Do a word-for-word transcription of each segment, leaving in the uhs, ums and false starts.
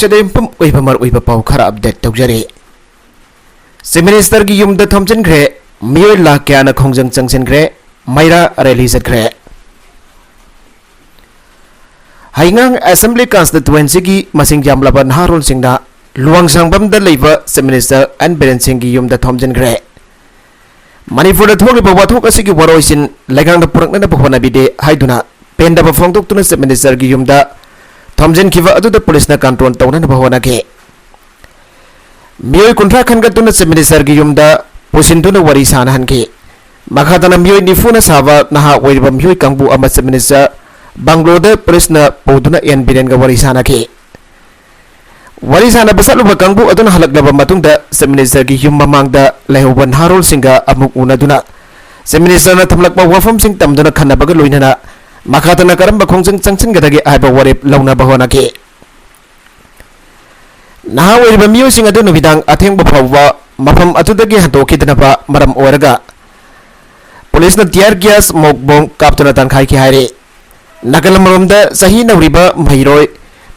ꯁꯤꯗ ꯌꯨꯝꯐꯝ ꯑꯣꯏꯕ ꯃꯔꯨꯑꯣꯏꯕ ꯄꯥꯎ ꯈꯔ ꯑꯞꯗꯦꯠ ꯇꯧꯖꯔꯤ꯫ ꯆꯤꯐ ꯃꯤꯅꯤꯁꯇꯔꯒꯤ ꯌꯨꯝꯗ ꯊꯣꯝꯖꯤꯟꯈ꯭ꯔꯦ, ꯃꯤꯑꯣꯏ ꯂꯥꯈ ꯀꯌꯥꯅ ꯈꯣꯡꯖꯪ ꯆꯪꯁꯤꯟꯈ꯭ꯔꯦ, ꯃꯩꯔꯥ ꯔꯦꯂꯤ ꯆꯠꯈ꯭ꯔꯦ꯫ ꯍꯩꯉꯥꯡ ꯑꯦꯁꯦꯝꯕ꯭ꯂꯤ ꯀꯟꯁꯇꯤꯇ꯭ꯋꯦꯟꯁꯤꯒꯤ ꯃꯁꯤꯡ ꯌꯥꯝꯂꯕ ꯅꯍꯥꯔꯣꯜꯁꯤꯡꯅ ꯂꯨꯋꯥꯡꯁꯥꯡꯕꯝꯗ ꯂꯩꯕ ꯆꯤꯐ ꯃꯤꯅꯤꯁꯇꯔ ꯑꯦꯟ ꯕꯤꯔꯦꯟ ꯁꯤꯡꯒꯤ ꯌꯨꯝꯗ ꯊꯣꯝꯖꯤꯟꯈ꯭ꯔꯦ꯫ ꯃꯅꯤꯄꯨꯔꯗ ꯊꯣꯛꯂꯤꯕ ꯋꯥꯊꯣꯛ ꯑꯁꯤꯒꯤ ꯋꯥꯔꯣꯏꯁꯤꯟ ꯂꯩꯉꯥꯛꯅ ꯄꯨꯔꯛꯅꯅꯕ ꯍꯣꯠꯅꯕꯤꯗꯦ ꯍꯥꯏꯗꯨꯅ ꯄꯦꯟꯗꯕ ꯐꯣꯡꯗꯣꯛꯇꯨꯅ ꯆꯤꯐ ꯃꯤꯅꯤꯁꯇꯔꯒꯤ ꯌꯨꯝꯗ ꯊꯣꯝꯖꯤꯟꯈꯤꯕ ꯑꯗꯨꯗ ꯄꯨꯂꯤꯁꯅ ꯀꯟꯇ꯭ꯔꯣꯜ ꯇꯧꯅꯅꯕ ꯍꯣꯠꯅꯈꯤ꯫ ꯃꯤꯑꯣꯏ ꯀꯨꯟꯊ꯭ꯔꯥ ꯈꯟꯒꯠꯇꯨꯅ ꯆꯤꯐ ꯃꯤꯅꯤꯁꯇꯔꯒꯤ ꯌꯨꯝꯗ ꯄꯨꯁꯤꯟꯗꯨꯅ ꯋꯥꯔꯤ ꯁꯥꯅꯍꯟꯈꯤ꯫ ꯃꯈꯥ ꯇꯥꯅ ꯃꯤꯑꯣꯏ ꯅꯤꯐꯨꯅ ꯁꯥꯕ ꯅꯍꯥ ꯑꯣꯏꯔꯤꯕ ꯃꯤꯑꯣꯏ ꯀꯥꯡꯕꯨ ꯑꯃ ꯆꯤꯐ ꯃꯤꯅꯤꯁꯇꯔ ꯕꯪꯒ꯭ꯂꯣꯗ ꯄꯨꯂꯤꯁꯅ ꯄꯨꯗꯨꯅ ꯑꯦꯟ ꯕꯤꯔꯦꯟꯒ ꯋꯥꯔꯤ ꯁꯥꯅꯈꯤ꯫ ꯋꯥꯔꯤ ꯁꯥꯟꯅꯕ ꯆꯠꯂꯨꯕ ꯀꯥꯡꯕꯨ ꯑꯗꯨꯅ ꯍꯜꯂꯛꯂꯕ ꯃꯇꯨꯡꯗ ꯆꯤꯐ ꯃꯤꯅꯤꯁꯇꯔꯒꯤ ꯌꯨꯝ ꯃꯃꯥꯡꯗ ꯂꯩꯍꯧꯕ ꯅꯍꯥꯔꯣꯜꯁꯤꯡꯒ ꯑꯃꯨꯛ ꯎꯅꯗꯨꯅ ꯆꯤꯐ ꯃꯤꯅꯤꯁꯇꯔꯅ ꯊꯝꯂꯛꯄ ꯋꯥꯐꯝꯁꯤꯡ ꯇꯝꯗꯨꯅ ꯈꯟꯅꯕꯒ ꯂꯣꯏꯅꯅ ꯃꯈꯥ ꯇꯥꯅ ꯀꯔꯝꯕ ꯈꯣꯡꯖꯪ ꯆꯪꯁꯤꯟꯒꯗꯒꯦ ꯍꯥꯏꯕ ꯋꯥꯔꯦꯞ ꯂꯧꯅꯕ ꯍꯣꯠꯅꯈꯤ꯫ ꯅꯍꯥ ꯑꯣꯏꯔꯤꯕ ꯃꯤꯑꯣꯏꯁꯤꯡ ꯑꯗꯨ ꯅꯨꯃꯤꯗꯥꯡ ꯑꯊꯦꯡꯕ ꯐꯥꯎꯕ ꯃꯐꯝ ꯑꯗꯨꯗꯒꯤ ꯍꯟꯗꯣꯛꯈꯤꯗꯅꯕ ꯃꯔꯝ ꯑꯣꯏꯔꯒ ꯄꯨꯂꯤꯁꯅ tear gas, ꯃꯣꯛ ꯕꯣꯝ ꯀꯥꯞꯇꯨꯅ ꯇꯥꯟꯈꯥꯏꯈꯤ ꯍꯥꯏꯔꯤ꯫ ꯅꯥꯀꯜ ꯑꯃꯔꯣꯝꯗ ꯆꯍꯤ ꯅꯧꯔꯤꯕ ꯃꯍꯩꯔꯣꯏ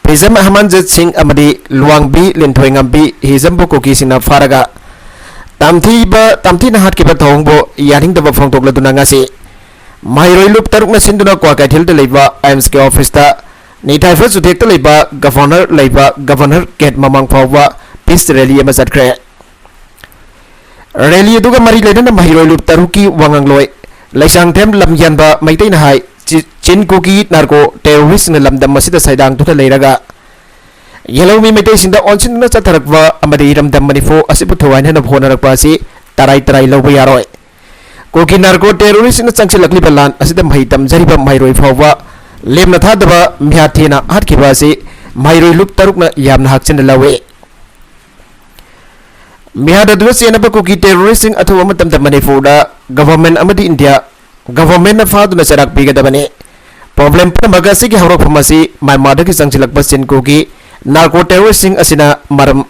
ꯐꯤꯖꯝ ꯍꯃꯟꯖꯤꯠ ꯁꯤꯡ ꯑꯃꯗꯤ ꯂꯨꯋꯥꯡꯕꯤ ꯂꯤꯟꯊꯣꯏꯉꯝꯕꯤ ꯍꯤꯖꯝꯕꯨ ꯀꯨꯀꯤꯁꯤꯡꯅ ꯐꯥꯔꯒ ꯇꯝꯊꯤꯕ, ꯇꯝꯊꯤꯅ ꯍꯥꯠꯈꯤꯕ ꯊꯧꯑꯣꯡꯕꯨ ꯌꯥꯅꯤꯡꯗꯕ ꯐꯣꯡꯗꯣꯛꯂꯗꯨꯅ ꯉꯁꯤ ꯃꯍꯩꯔꯣꯏ ꯂꯨꯞ ꯇꯔꯨꯛꯅ ꯁꯤꯟꯗꯨꯅ ꯀ꯭ꯋꯥꯀꯩꯊꯦꯜꯗ ꯂꯩꯕ ꯑꯥꯏꯝꯁꯀꯤ ꯑꯣꯐꯤꯁꯇ ꯅꯤꯊꯥꯏꯐ ꯆꯨꯊꯦꯛꯇ ꯂꯩꯕ ꯒꯚꯔꯅꯔ ꯂꯩꯕ ꯒꯚꯔꯅꯔ ꯒꯦꯠ ꯃꯃꯥꯡ ꯐꯥꯎꯕ peace rally ꯑꯃ ꯆꯠꯈ꯭ꯔꯦ꯫ ꯔꯦꯂꯤ ꯑꯗꯨꯒ ꯃꯔꯤ ꯂꯩꯅꯅ ꯃꯍꯩꯔꯣꯏ ꯂꯨꯞ ꯇꯔꯨꯛꯀꯤ ꯋꯥꯉꯥꯡꯂꯣꯏ ꯂꯩꯁꯥꯡꯊꯦꯝ ꯂꯝꯌꯥꯟꯕ ꯃꯩꯇꯩꯅ ꯍꯥꯏ, ꯆꯤ-, ꯆꯤꯟ ꯀꯨꯀꯤ ꯅꯥꯔꯀꯣ ꯇꯦꯔꯣꯔꯤꯁꯁꯤꯡꯅ ꯂꯝꯗꯝ ꯑꯁꯤꯗ ꯁꯩꯗꯥꯡꯗꯨꯅ ꯂꯩꯔꯒ ꯌꯦꯜꯍꯧꯃꯤ ꯃꯩꯇꯩꯁꯤꯡꯗ ꯑꯣꯟꯁꯤꯟꯗꯨꯅ ꯆꯠꯊꯔꯛꯄ ꯑꯃꯗꯤ ꯏꯔꯝꯗꯝ ꯃꯅꯤꯄꯨꯔ ꯑꯁꯤꯕꯨ ꯊꯨꯒꯥꯏꯅꯅꯕ ꯍꯣꯠꯅꯔꯛꯄ ꯑꯁꯤ ꯇꯔꯥꯏ ꯇꯔꯥꯏ ꯂꯧꯕ ꯌꯥꯔꯣꯏ꯫ ꯀꯨꯀꯤ ꯅꯥꯔꯀꯣ ꯇꯦꯔꯣꯔꯤꯁꯁꯤꯡꯅ ꯆꯪꯁꯤꯜꯂꯛꯂꯤꯕ ꯂꯥꯟ ꯑꯁꯤꯗ ꯃꯍꯩ ꯇꯝꯖꯔꯤꯕ ꯃꯍꯩꯔꯣꯏ ꯐꯥꯎꯕ ꯂꯦꯝꯅ ꯊꯥꯗꯕ ꯃꯤꯍꯥꯠ ꯊꯤꯅ ꯍꯥꯠꯈꯤꯕ ꯑꯁꯤ ꯃꯍꯩꯔꯣꯏ ꯂꯨꯞ ꯇꯔꯨꯛꯅ ꯌꯥꯝꯅ ꯍꯛꯆꯤꯟꯅ ꯂꯧꯏ꯫ ꯃꯤꯍꯥꯠ ꯑꯗꯨꯗ ꯆꯦꯟꯅꯕ ꯀꯨꯀꯤ ꯇꯦꯔꯣꯔꯤꯁꯁꯤꯡ ꯑꯊꯨꯕ ꯃꯇꯝꯗ ꯃꯅꯤꯄꯨꯔꯗ ꯒꯚꯔꯟꯃꯦꯟꯠ ꯑꯃꯗꯤ ꯏꯟꯗꯤꯌꯥ ꯒꯚꯔꯟꯃꯦꯟꯠꯅ ꯐꯥꯗꯨꯅ ꯆꯩꯔꯥꯛ ꯄꯤꯒꯗꯕꯅꯤ꯫ ꯄ꯭ꯔꯣꯕ꯭ꯂꯦꯝ ꯄꯨꯝꯅꯃꯛ ꯑꯁꯤꯒꯤ ꯍꯧꯔꯛꯐꯝ ꯑꯁꯤ ꯃ꯭ꯌꯥꯟꯃꯥꯔꯗꯒꯤ ꯆꯪꯁꯤꯜꯂꯛꯄ ꯆꯤꯟ ꯀꯨꯀꯤ ꯅꯥꯔꯀꯣ ꯇꯦꯔꯣꯔꯤꯁꯁꯤꯡ ꯑꯁꯤꯅ ꯃꯔꯝ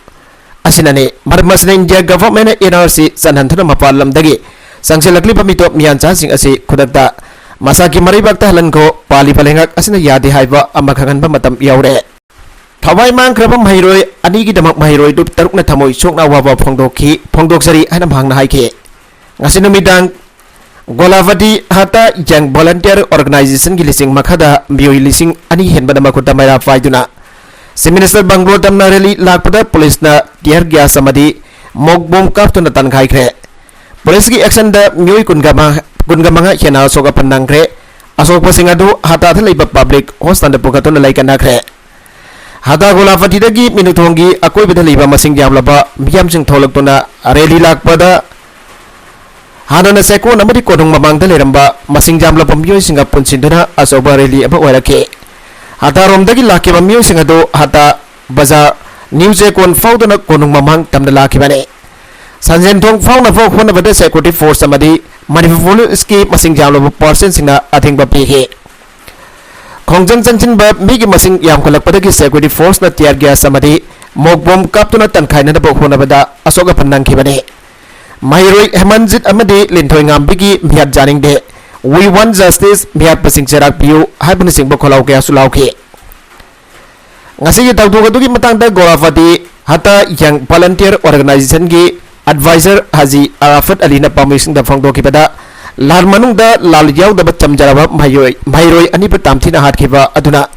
ꯑꯁꯤꯅꯅꯤ꯫ ꯃꯔꯝ ꯑꯁꯤꯅ ꯏꯟꯗꯤꯌꯥ ꯒꯚꯔꯟꯃꯦꯟꯠꯅ ꯑꯦꯟ ꯑꯥꯔ ꯁꯤ ꯆꯟꯍꯟꯗꯨꯅ ꯃꯄꯥꯟ ꯂꯝꯗꯒꯤ ꯆꯪꯁꯤꯜꯂꯛꯂꯤꯕ ꯃꯤꯇꯣꯞ ꯃꯤꯌꯥꯟꯆꯥꯁꯤꯡ ꯑꯁꯤ ꯈꯨꯗꯛꯇ ꯃꯁꯥꯒꯤ ꯃꯔꯩꯕꯥꯛꯇ ꯍꯜꯍꯟꯈꯣ, ꯄꯥꯜꯂꯤꯕ ꯂꯩꯉꯥꯛ ꯑꯁꯤꯅ ꯌꯥꯗꯦ ꯍꯥꯏꯕ ꯑꯃ ꯈꯪꯍꯟꯕ ꯃꯇꯝ ꯌꯧꯔꯦ꯫ ꯊꯋꯥꯏ ꯃꯥꯡꯈ꯭ꯔꯕ ꯃꯍꯩꯔꯣꯏ ꯑꯅꯤꯒꯤꯗꯃꯛ ꯃꯍꯩꯔꯣꯏ ꯇꯔꯨꯛꯅ ꯊꯃꯣꯏ ꯁꯣꯛꯅ ꯑꯋꯥꯕ ꯐꯣꯡꯗꯣꯛꯈꯤ, ꯐꯣꯡꯗꯣꯛꯆꯔꯤ ꯍꯥꯏꯅ ꯃꯍꯥꯛꯅ ꯍꯥꯏꯈꯤ꯫ ꯉꯁꯤ ꯅꯨꯃꯤꯗꯥꯡ ꯒꯣꯂꯥꯕꯗꯤ ꯍꯥꯇꯥ ꯌꯪ ꯚꯣꯂꯟꯇꯤꯌꯔ ꯑꯣꯔꯒꯅꯥꯏꯖꯦꯁꯟꯒꯤ ꯂꯤꯁꯤꯡ ꯃꯈꯥꯗ ꯃꯤꯑꯣꯏ ꯂꯤꯁꯤꯡ ꯑꯅꯤ ꯍꯦꯟꯕꯅ ꯃꯈꯨꯠꯇ ꯃꯩꯔꯥ ꯄꯥꯏꯗꯨꯅ ꯁꯤꯃꯤꯅꯤꯁꯇꯔ ꯕꯪꯒ꯭ꯂꯣ ꯇꯝꯅ ꯔꯦꯂꯤ ꯂꯥꯛꯄꯗ ꯄꯨꯂꯤꯁꯅ ꯇꯤꯌꯔ ꯒ꯭ꯌꯥꯁ ꯑꯃꯗꯤ ꯃꯣꯛ ꯕꯣꯝ ꯀꯥꯞꯇꯨꯅ ꯇꯥꯟꯈꯥꯏꯈ꯭ꯔꯦ꯫ ꯄꯨꯂꯤꯁꯀꯤ ꯑꯦꯛꯁꯟꯗ ꯃꯤꯑꯣꯏ ꯀꯨꯟꯒ ꯃꯉꯥ, ꯀꯨꯟꯒ ꯃꯉꯥ ꯍꯦꯟꯅ ꯑꯁꯣꯛ ꯑꯄꯟ ꯅꯪꯈ꯭ꯔꯦ꯫ ꯑꯁꯣꯛꯄꯁꯤꯡ ꯑꯗꯨ ꯍꯇꯥꯗ ꯂꯩꯕ ꯄꯕ꯭ꯂꯤꯛ ꯍꯣꯁꯄꯤꯇꯥꯜꯗ ꯄꯨꯈꯠꯇꯨꯅ ꯂꯥꯌꯦꯡꯅꯈ꯭ꯔꯦ꯫ ꯍꯇꯥ ꯒꯣꯂꯥꯄꯇꯤꯗꯒꯤ ꯃꯤꯅꯨꯊꯣꯡꯒꯤ ꯑꯀꯣꯏꯕꯗ ꯂꯩꯕ ꯃꯁꯤꯡ ꯌꯥꯝꯂꯕ ꯃꯤꯌꯥꯝꯁꯤꯡ ꯊꯣꯛꯂꯛꯇꯨꯅ ꯔꯦꯂꯤ ꯂꯥꯛꯄꯗ ꯍꯥꯟꯅꯅ ꯆꯦꯛꯀꯣꯟ ꯑꯃꯗꯤ ꯀꯣꯅꯨꯡ ꯃꯃꯥꯡꯗ ꯂꯩꯔꯝꯕ ꯃꯁꯤꯡ ꯌꯥꯝꯂꯕ ꯃꯤꯑꯣꯏꯁꯤꯡꯒ ꯄꯨꯟꯁꯤꯟꯗꯨꯅ ꯑꯆꯧꯕ ꯔꯦꯂꯤ ꯑꯃ ꯑꯣꯏꯔꯛꯈꯤ꯫ ꯍꯇꯥꯔꯣꯝꯗꯒꯤ ꯂꯥꯛꯈꯤꯕ ꯃꯤꯑꯣꯏꯁꯤꯡ ꯑꯗꯨ ꯍꯇꯥ ꯕꯖꯥꯔ, ꯅ꯭ꯌꯨ ꯆꯦꯛꯀꯣꯟ ꯐꯥꯎꯗꯨꯅ ꯀꯣꯅꯨꯡ ꯃꯃꯥꯡ ꯇꯝꯅ ꯂꯥꯛꯈꯤꯕꯅꯤ꯫ ꯁꯟꯖꯦꯟꯊꯣꯡ ꯐꯥꯎꯅꯕ ꯍꯣꯠꯅꯕꯗ ꯁꯦꯀ꯭ꯌꯨꯔꯤꯇꯤ ꯐꯣꯔꯁ ꯑꯃꯗꯤ ꯃꯅꯤꯄꯨꯔ ꯄꯨꯂꯤꯁꯀꯤ ꯃꯁꯤꯡ ꯌꯥꯝꯂꯕ ꯄꯥꯔꯁꯟꯁꯤꯡꯅ ꯑꯊꯤꯡꯕ ꯄꯤꯈꯤ꯫ ꯈꯣꯡꯖꯪ ꯆꯪꯁꯤꯟꯕ ꯃꯤꯒꯤ ꯃꯁꯤꯡ ꯌꯥꯝꯈꯠꯂꯛꯄꯗꯒꯤ ꯁꯦꯀ꯭ꯌꯨꯔꯤꯇꯤ ꯐꯣꯔꯁꯅ ꯇꯤꯌꯔ ꯒ꯭ꯌꯥꯁ ꯑꯃꯗꯤ ꯃꯣꯛ ꯕꯣꯝ ꯀꯥꯞꯇꯨꯅ ꯇꯥꯟꯈꯥꯏꯅꯅꯕ ꯍꯣꯠꯅꯕꯗ ꯑꯁꯣꯛ ꯑꯄꯟ ꯅꯪꯈꯤꯕꯅꯤ꯫ ꯃꯍꯩꯔꯣꯏ ꯍꯦꯃꯟꯖꯤꯠ ꯑꯃꯗꯤ ꯂꯤꯟꯊꯣꯏꯉꯥꯝꯕꯤꯒꯤ ꯃꯤꯍꯥꯠ ꯌꯥꯅꯤꯡꯗꯦ, "We want justice", ꯃꯤꯍꯥꯠꯄꯁꯤꯡ ꯆꯩꯔꯥꯛ ꯄꯤꯌꯨ ꯍꯥꯏꯕꯅꯆꯤꯡꯕ ꯈꯣꯜꯂꯥꯎ ꯀꯌꯥꯁꯨ ꯂꯥꯎꯈꯤ꯫ ꯉꯁꯤꯒꯤ ꯊꯧꯗꯣꯛ ꯑꯗꯨꯒꯤ ꯃꯇꯥꯡꯗ ꯒꯣꯂꯥꯄꯇꯤ ꯍꯇꯥ ꯌꯪ ꯚꯣꯂꯟꯇꯤꯌꯔ ꯑꯣꯔꯒꯅꯥꯏꯖꯦꯁꯟꯒꯤ ꯑꯦꯗꯚꯥꯏꯖꯔ ꯍꯥꯖꯤ ꯑꯔꯥꯐꯠ ꯑꯂꯤꯅ ꯄꯥꯝꯕꯩꯁꯤꯡꯗ ꯐꯣꯡꯗꯣꯛꯈꯤꯕꯗ, ꯂꯥꯟ ꯃꯅꯨꯡꯗ ꯂꯥꯜ ꯌꯥꯎꯗꯕ ꯆꯝꯖꯔꯕ ꯃꯍꯩꯔꯣꯏ, ꯃꯍꯩꯔꯣꯏ ꯑꯅꯤꯕꯨ ꯇꯝꯊꯤꯅ ꯍꯥꯠꯈꯤꯕ ꯑꯗꯨꯅ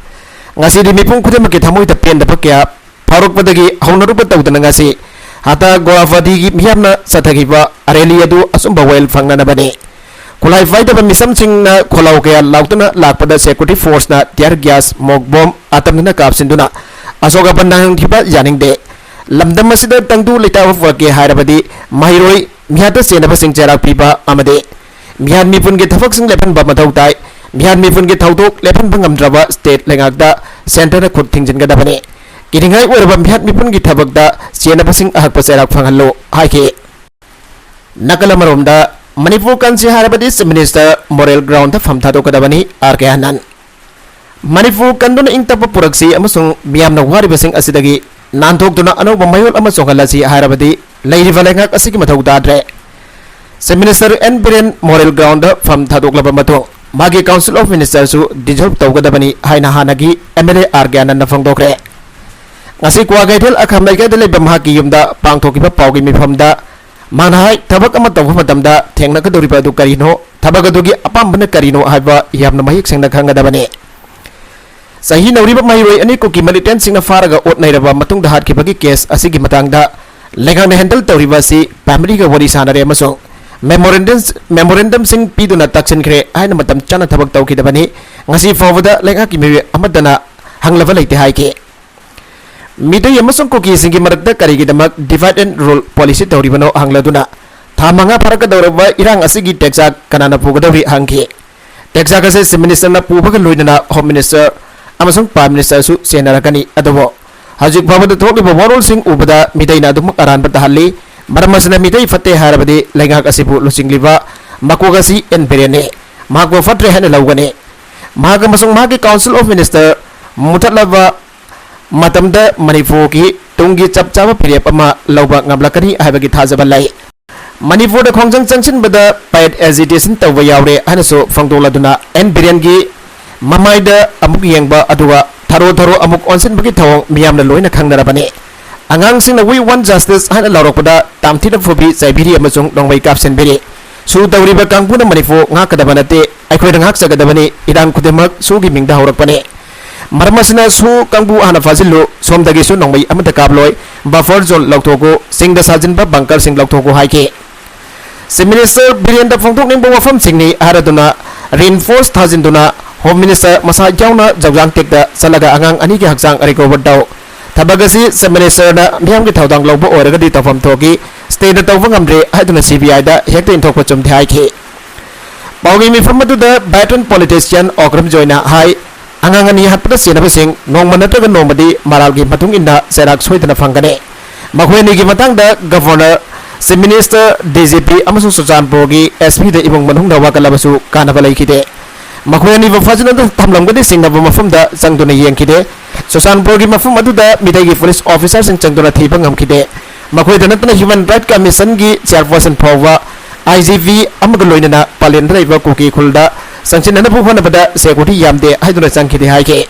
ꯉꯁꯤꯗꯤ ꯃꯤꯄꯨꯝ ꯈꯨꯗꯤꯡꯃꯛꯀꯤ ꯊꯃꯣꯏꯗ ꯄꯦꯟꯗꯕ ꯀꯌꯥ ꯐꯥꯎꯔꯛꯄꯗꯒꯤ ꯍꯧꯅꯔꯨꯕ ꯇꯧꯗꯅ ꯉꯁꯤ ꯍꯇꯥ ꯒꯣꯂꯥꯄꯇꯤꯒꯤ ꯃꯤꯌꯥꯝꯅ ꯆꯠꯊꯈꯤꯕ ꯔꯦꯂꯤ ꯑꯗꯨ ꯑꯆꯨꯝꯕ ꯋꯥꯌꯦꯜ ꯐꯪꯅꯅꯕꯅꯤ꯫ ꯈꯨꯠꯂꯥꯏ ꯄꯥꯏꯗꯕ ꯃꯤꯁꯝꯁꯤꯡꯅ ꯈꯣꯜꯂꯥꯎ ꯀꯌꯥ ꯂꯥꯎꯗꯨꯅ ꯂꯥꯛꯄꯗ ꯁꯦꯀ꯭ꯌꯨꯔꯤꯇꯤ ꯐꯣꯔꯁꯅ ꯇꯤꯌꯔ ꯒ꯭ꯌꯥꯁ, ꯃꯣꯛ ꯕꯣꯝ ꯑꯇꯝꯅꯅ ꯀꯥꯞꯁꯤꯟꯗꯨꯅ ꯑꯁꯣꯛ ꯑꯄꯟ ꯅꯪꯍꯟꯈꯤꯕ ꯌꯥꯅꯤꯡꯗꯦ꯫ ꯂꯝꯗꯝ ꯑꯁꯤꯗ ꯇꯪꯗꯨ ꯂꯩꯇꯥꯕ ꯄꯨꯔꯛꯀꯦ ꯍꯥꯏꯔꯕꯗꯤ ꯃꯍꯩꯔꯣꯏ ꯃꯤꯍꯥꯠꯇ ꯆꯦꯟꯅꯕꯁꯤꯡ ꯆꯩꯔꯥꯛ ꯄꯤꯕ ꯑꯃꯗꯤ ꯃꯤꯍꯥꯠ ꯃꯤꯄꯨꯟꯒꯤ ꯊꯕꯛꯁꯤꯡ ꯂꯦꯞꯍꯟꯕ ꯃꯊꯧ ꯇꯥꯏ꯫ ꯃꯤꯍꯥꯠ ꯃꯤꯄꯨꯟꯒꯤ ꯊꯧꯗꯣꯛ ꯂꯦꯞꯍꯟꯕ ꯉꯝꯗ꯭ꯔꯕ ꯁ꯭ꯇꯦꯠ ꯂꯩꯉꯥꯛꯇ ꯁꯦꯟꯇꯔꯅ ꯈꯨꯠ ꯊꯤꯡꯖꯤꯟꯒꯗꯕꯅꯤ꯫ ꯀꯤꯅꯤꯡꯉꯥꯏ ꯑꯣꯏꯔꯕ ꯃꯤꯍꯥꯠ ꯃꯤꯄꯨꯟꯒꯤ ꯊꯕꯛꯇ ꯆꯦꯟꯅꯕꯁꯤꯡ ꯑꯍꯛꯄ ꯆꯩꯔꯥꯛ ꯐꯪꯍꯜꯂꯨ ꯍꯥꯏꯈꯤ꯫ ꯅꯥꯀꯜ ꯑꯃꯔꯣꯝꯗ, ꯃꯅꯤꯄꯨꯔ ꯀꯟꯁꯤ ꯍꯥꯏꯔꯕꯗꯤ ꯆꯤꯐ ꯃꯤꯅꯤꯁꯇꯔ ꯃꯣꯔꯦꯜ ꯒ꯭ꯔꯥꯎꯟꯗ ꯐꯝ ꯊꯥꯗꯣꯛꯀꯗꯕꯅꯤ, ꯑꯥꯔ ꯀꯦ ꯑꯥꯅꯟ꯫ ꯃꯅꯤꯄꯨꯔ ꯀꯟꯗꯨꯅ ꯏꯪ ꯇꯞꯄ ꯄꯨꯔꯛꯁꯤ ꯑꯃꯁꯨꯡ ꯃꯤꯌꯥꯝꯅ ꯋꯥꯔꯤꯕꯁꯤꯡ ꯑꯁꯤꯗꯒꯤ ꯅꯥꯟꯊꯣꯛꯇꯨꯅ ꯑꯅꯧꯕ ꯃꯌꯣꯜ ꯑꯃ ꯆꯣꯡꯍꯜꯂꯁꯤ ꯍꯥꯏꯔꯕꯗꯤ ꯂꯩꯔꯤꯕ ꯂꯩꯉꯥꯛ ꯑꯁꯤꯒꯤ ꯃꯊꯧ ꯇꯥꯗ꯭ꯔꯦ꯫ Chief minister N Biren moral ground ꯐꯝ ꯊꯥꯗꯣꯛꯂꯕ ꯃꯇꯨꯡ ꯃꯥꯒꯤ ꯀꯥꯎꯟꯁꯤꯜ ꯑꯣꯐ ꯃꯤꯅꯤꯁꯇꯔꯁꯨ ꯗꯤꯖꯣꯜꯕ ꯇꯧꯒꯗꯕꯅꯤ ꯍꯥꯏꯅ ꯍꯥꯟꯅꯒꯤ ꯑꯦꯝ ꯑꯦꯜ ꯑꯦ ꯑꯥꯔ ꯀꯦ ꯑꯥꯅꯟꯗꯅ ꯐꯣꯡꯗꯣꯛꯈ꯭ꯔꯦ꯫ ꯉꯁꯤ ꯀ꯭ꯋꯥꯀꯩꯊꯦꯜ ꯑꯈꯥꯝ ꯂꯩꯀꯥꯏꯗ ꯂꯩꯕ ꯃꯍꯥꯛꯀꯤ ꯌꯨꯝꯗ ꯄꯥꯡꯊꯣꯛꯈꯤꯕ ꯄꯥꯎꯒꯤ ꯃꯤꯐꯝꯗ ꯃꯍꯥꯛꯅ ꯍꯥꯏ, ꯊꯕꯛ ꯑꯃ ꯇꯧꯕ ꯃꯇꯝꯗ ꯊꯦꯡꯅꯒꯗꯧꯔꯤꯕ ꯑꯗꯨ ꯀꯔꯤꯅꯣ, ꯊꯕꯛ ꯑꯗꯨꯒꯤ ꯑꯄꯥꯝꯕꯅ ꯀꯔꯤꯅꯣ ꯍꯥꯏꯕ ꯌꯥꯝꯅ ꯃꯌꯦꯛ ꯁꯦꯡꯅ ꯈꯪꯒꯗꯕꯅꯤ꯫ ꯆꯍꯤ ꯅꯧꯔꯤꯕ ꯃꯍꯩꯔꯣꯏ ꯑꯅꯤ ꯀꯨꯀꯤ ꯃꯤꯂꯤꯇꯦꯟꯁꯤꯡꯅ ꯐꯥꯔꯒ ꯑꯣꯠ ꯅꯩꯔꯕ ꯃꯇꯨꯡꯗ ꯍꯥꯠꯈꯤꯕꯒꯤ ꯀꯦꯁ ꯑꯁꯤꯒꯤ ꯃꯇꯥꯡꯗ ꯂꯩꯉꯥꯛꯅ ꯍꯦꯟꯗꯜ ꯇꯧꯔꯤꯕ ꯑꯁꯤ ꯐꯦꯃꯤꯂꯤꯒ ꯋꯥꯔꯤ ꯁꯥꯟꯅꯔꯦ ꯑꯃꯁꯨꯡ ꯃꯦꯃꯣꯔꯦꯟꯗꯝ, ꯃꯦꯃꯣꯔꯦꯟꯗꯝꯁꯤꯡ ꯄꯤꯗꯨꯅ ꯇꯥꯛꯁꯤꯟꯈ꯭ꯔꯦ ꯍꯥꯏꯅ ꯃꯇꯝ ꯆꯥꯅ ꯊꯕꯛ ꯇꯧꯈꯤꯗꯕꯅꯤ꯫ ꯉꯁꯤ ꯐꯥꯎꯕꯗ ꯂꯩꯉꯥꯛꯀꯤ ꯃꯤꯑꯣꯏ ꯑꯃꯠꯇꯅ ꯍꯪꯂꯕ ꯂꯩꯇꯦ ꯍꯥꯏꯈꯤ꯫ ꯃꯤꯇꯩ ꯑꯃꯁꯨꯡ ꯀꯨꯀꯤꯁꯤꯡꯒꯤ ꯃꯔꯛꯇ ꯀꯔꯤꯒꯤꯗꯃꯛ divide and rule policy ꯇꯧꯔꯤꯕꯅꯣ ꯍꯪꯂꯗꯨꯅ, ꯊꯥ ꯃꯉꯥ ꯐꯥꯔꯛꯀꯗꯧꯔꯕ ꯏꯔꯥꯡ ꯑꯁꯤꯒꯤ ꯇꯦꯛꯆꯥꯛ ꯀꯅꯥꯅ ꯄꯨꯒꯗꯧꯔꯤ ꯍꯪꯈꯤ꯫ ꯇꯦꯛꯆꯥꯛ ꯑꯁꯤ Chief Minister ꯅ ꯄꯨꯕꯒ ꯂꯣꯏꯅꯅ Home Minister ꯑꯃꯁꯨꯡ Prime Minister ꯁꯨ ꯆꯦꯟꯅꯔꯛꯀꯅꯤ꯫ ꯑꯗꯨꯕꯨ ꯍꯧꯖꯤꯛ ꯐꯥꯎꯕꯗ ꯊꯣꯛꯂꯤꯕ ꯋꯥꯔꯣꯜꯁꯤꯡ ꯎꯕꯗ ꯃꯤꯇꯩꯅ ꯑꯗꯨꯃꯛ ꯑꯔꯥꯟꯕ ꯇꯥꯍꯜꯂꯤ꯫ ꯃꯔꯝ ꯑꯁꯤꯅ ꯃꯤꯇꯩ ꯐꯠꯇꯦ ꯍꯥꯏꯔꯕꯗꯤ ꯂꯩꯉꯥꯛ ꯑꯁꯤꯕꯨ ꯂꯨꯆꯤꯡꯂꯤꯕ ꯃꯀꯣꯛ ꯑꯁꯤ ꯑꯦꯟ ꯕꯤꯔꯦꯟꯅꯤ꯫ ꯃꯍꯥꯛꯄꯨ ꯐꯠꯇ꯭ꯔꯦ ꯍꯥꯏꯅ ꯂꯧꯒꯅꯤ꯫ ꯃꯍꯥꯛ ꯑꯃꯁꯨꯡ ꯃꯍꯥꯛꯀꯤ Council of Minister ꯃꯨꯊꯠꯂꯕ ꯃꯇꯝꯗ ꯃꯅꯤꯄꯨꯔꯒꯤ ꯇꯨꯡꯒꯤ ꯆꯞ ꯆꯥꯕ ꯐꯤꯔꯦꯞ ꯑꯃ ꯂꯧꯕ ꯉꯝꯂꯛꯀꯅꯤ ꯍꯥꯏꯕꯒꯤ ꯊꯥꯖꯕ ꯂꯩ꯫ ꯃꯅꯤꯄꯨꯔꯗ ꯈꯣꯡꯖꯪ ꯆꯪꯁꯤꯟꯕꯗ paid agitation ꯇꯧꯕ ꯌꯥꯎꯔꯦ ꯍꯥꯏꯅꯁꯨ ꯐꯣꯡꯗꯣꯛꯂꯗꯨꯅ ꯑꯦꯟ ꯕꯤꯔꯦꯟꯒꯤ ꯃꯃꯥꯏꯗ ꯑꯃꯨꯛ ꯌꯦꯡꯕ ꯑꯗꯨꯒ ꯊꯔꯣ ꯊꯔꯣ ꯑꯃꯨꯛ ꯑꯣꯟꯁꯤꯟꯕꯒꯤ ꯊꯧꯑꯣꯡ ꯃꯤꯌꯥꯝꯅ ꯂꯣꯏꯅ ꯈꯪꯅꯔꯕꯅꯤ꯫ ꯑꯉꯥꯡꯁꯤꯡꯅ "We want justice" ꯍꯥꯏꯅ ꯂꯥꯎꯔꯛꯄꯗ ꯇꯝꯊꯤꯅ ꯐꯨꯕꯤ ꯆꯩꯕꯤꯔꯤ ꯑꯃꯁꯨꯡ ꯅꯣꯡꯃꯩ ꯀꯥꯞꯁꯤꯟꯕꯤꯔꯤ꯫ ꯁꯨ ꯇꯧꯔꯤꯕ ꯀꯥꯡꯕꯨꯅ ꯃꯅꯤꯄꯨꯔ ꯉꯥꯛꯀꯗꯕ ꯅꯠꯇꯦ, ꯑꯩꯈꯣꯏꯅ ꯉꯥꯛꯆꯒꯗꯕꯅꯤ꯫ ꯏꯔꯥꯡ ꯈꯨꯗꯤꯡꯃꯛ ꯁꯨꯒꯤ ꯃꯤꯡꯗ ꯍꯧꯔꯛꯄꯅꯤ꯫ ꯃꯔꯝ ꯑꯁꯤꯅ ꯁꯨ ꯀꯥꯡꯕꯨ ꯍꯥꯟꯅ ꯐꯥꯖꯤꯜꯂꯨ, ꯁꯣꯝꯗꯒꯤꯁꯨ ꯅꯣꯡꯃꯩ ꯑꯃꯠꯇ ꯀꯥꯞꯂꯣꯏ꯫ Buffer zone ꯂꯧꯊꯣꯛꯎ, ꯆꯤꯡꯗ ꯁꯥꯖꯤꯟꯕ bunker ꯁꯤꯡ ꯂꯧꯊꯣꯛꯎ ꯍꯥꯏꯈꯤ꯫ Chief Minister ꯕꯤꯔꯦꯟꯗ ꯐꯣꯡꯗꯣꯛꯅꯤꯡꯕ ꯋꯥꯐꯝꯁꯤꯡꯅꯤ ꯍꯥꯏꯔꯗꯨꯅ reinforce ꯊꯥꯖꯤꯟꯗꯨꯅ Home Minister ꯃꯁꯥ ꯌꯥꯎꯅ ꯖꯧꯖꯥꯡ ꯇꯦꯛꯇ ꯆꯠꯂꯒ ꯑꯉꯥꯡ ꯑꯅꯤꯒꯤ ꯍꯛꯆꯥꯡ recover ꯇꯧ꯫ ꯊꯕꯛ ꯑꯁꯤ Chief Minister ꯅ ꯃꯤꯌꯥꯝꯒꯤ ꯊꯧꯗꯥꯡ ꯂꯧꯕ ꯑꯣꯏꯔꯒꯗꯤ ꯇꯧꯐꯝ ꯊꯣꯛꯈꯤ꯫ State ꯅ ꯇꯧꯕ ꯉꯝꯗ꯭ꯔꯦ ꯍꯥꯏꯗꯨꯅ C B I ꯗ ꯍꯦꯛꯇ ꯏꯟꯊꯣꯛꯄ ꯆꯨꯝꯗꯦ ꯍꯥꯏꯈꯤ꯫ ꯄꯥꯎꯒꯤ ꯃꯤꯐꯝ ꯑꯗꯨꯗ veteran politician ꯑꯣꯀ꯭ꯔꯝ ꯖꯣꯏꯅ ꯍꯥꯏ, ꯑꯉꯥꯡ ꯑꯅꯤ ꯍꯥꯠꯄꯗ ꯁꯤꯅꯕꯁꯤꯡ ꯅꯣꯡꯃ ꯅꯠꯇ꯭ꯔꯒ ꯅꯣꯡꯃꯗꯤ ꯃꯔꯥꯜꯒꯤ ꯃꯇꯨꯡ ꯏꯟꯅ ꯆꯩꯔꯥꯛ ꯁꯣꯏꯗꯅ ꯐꯪꯒꯅꯤ꯫ ꯃꯈꯣꯏ ꯑꯅꯤꯒꯤ ꯃꯇꯥꯡꯗ Governor, Chief Minister, D G P ꯑꯃꯁꯨꯡ ꯆꯨꯔꯆꯥꯟꯄꯨꯔꯒꯤ S P ꯗ ꯏꯃꯨꯡ ꯃꯅꯨꯡꯅ ꯋꯥꯀꯠꯂꯕꯁꯨ ꯀꯥꯟꯅꯕ ꯂꯩꯈꯤꯗꯦ꯫ ꯃꯈꯣꯏ ꯑꯅꯤꯕꯨ ꯐꯥꯖꯤꯟꯅꯗꯨꯅ ꯊꯝꯂꯝꯒꯅꯤ ꯆꯤꯡꯅꯕ ꯃꯐꯝꯗ ꯆꯪꯗꯨꯅ ꯌꯦꯡꯈꯤꯗꯦ꯫ ꯆꯨꯔꯆꯥꯟꯄꯨꯔꯒꯤ ꯃꯐꯝ ꯑꯗꯨꯗ ꯃꯤꯇꯩꯒꯤ police officer ꯁꯤꯡ ꯆꯪꯗꯨꯅ ꯊꯤꯕ ꯉꯝꯈꯤꯗꯦ꯫ ꯃꯈꯣꯏꯗ ꯅꯠꯇꯅ Human Rights Commission ꯒꯤ chairperson ꯐꯥꯎꯕ I G P ꯑꯃꯒ ꯂꯣꯏꯅꯅ ꯄꯥꯂꯦꯟꯗ ꯂꯩꯕ ꯀꯨꯀꯤ ꯈꯨꯜꯗ ꯆꯪꯁꯤꯟꯅꯅꯕ ꯍꯣꯠꯅꯕꯗ security ꯌꯥꯝꯗꯦ ꯍꯥꯏꯗꯨꯅ ꯆꯪꯈꯤꯗꯦ ꯍꯥꯏꯈꯤ꯫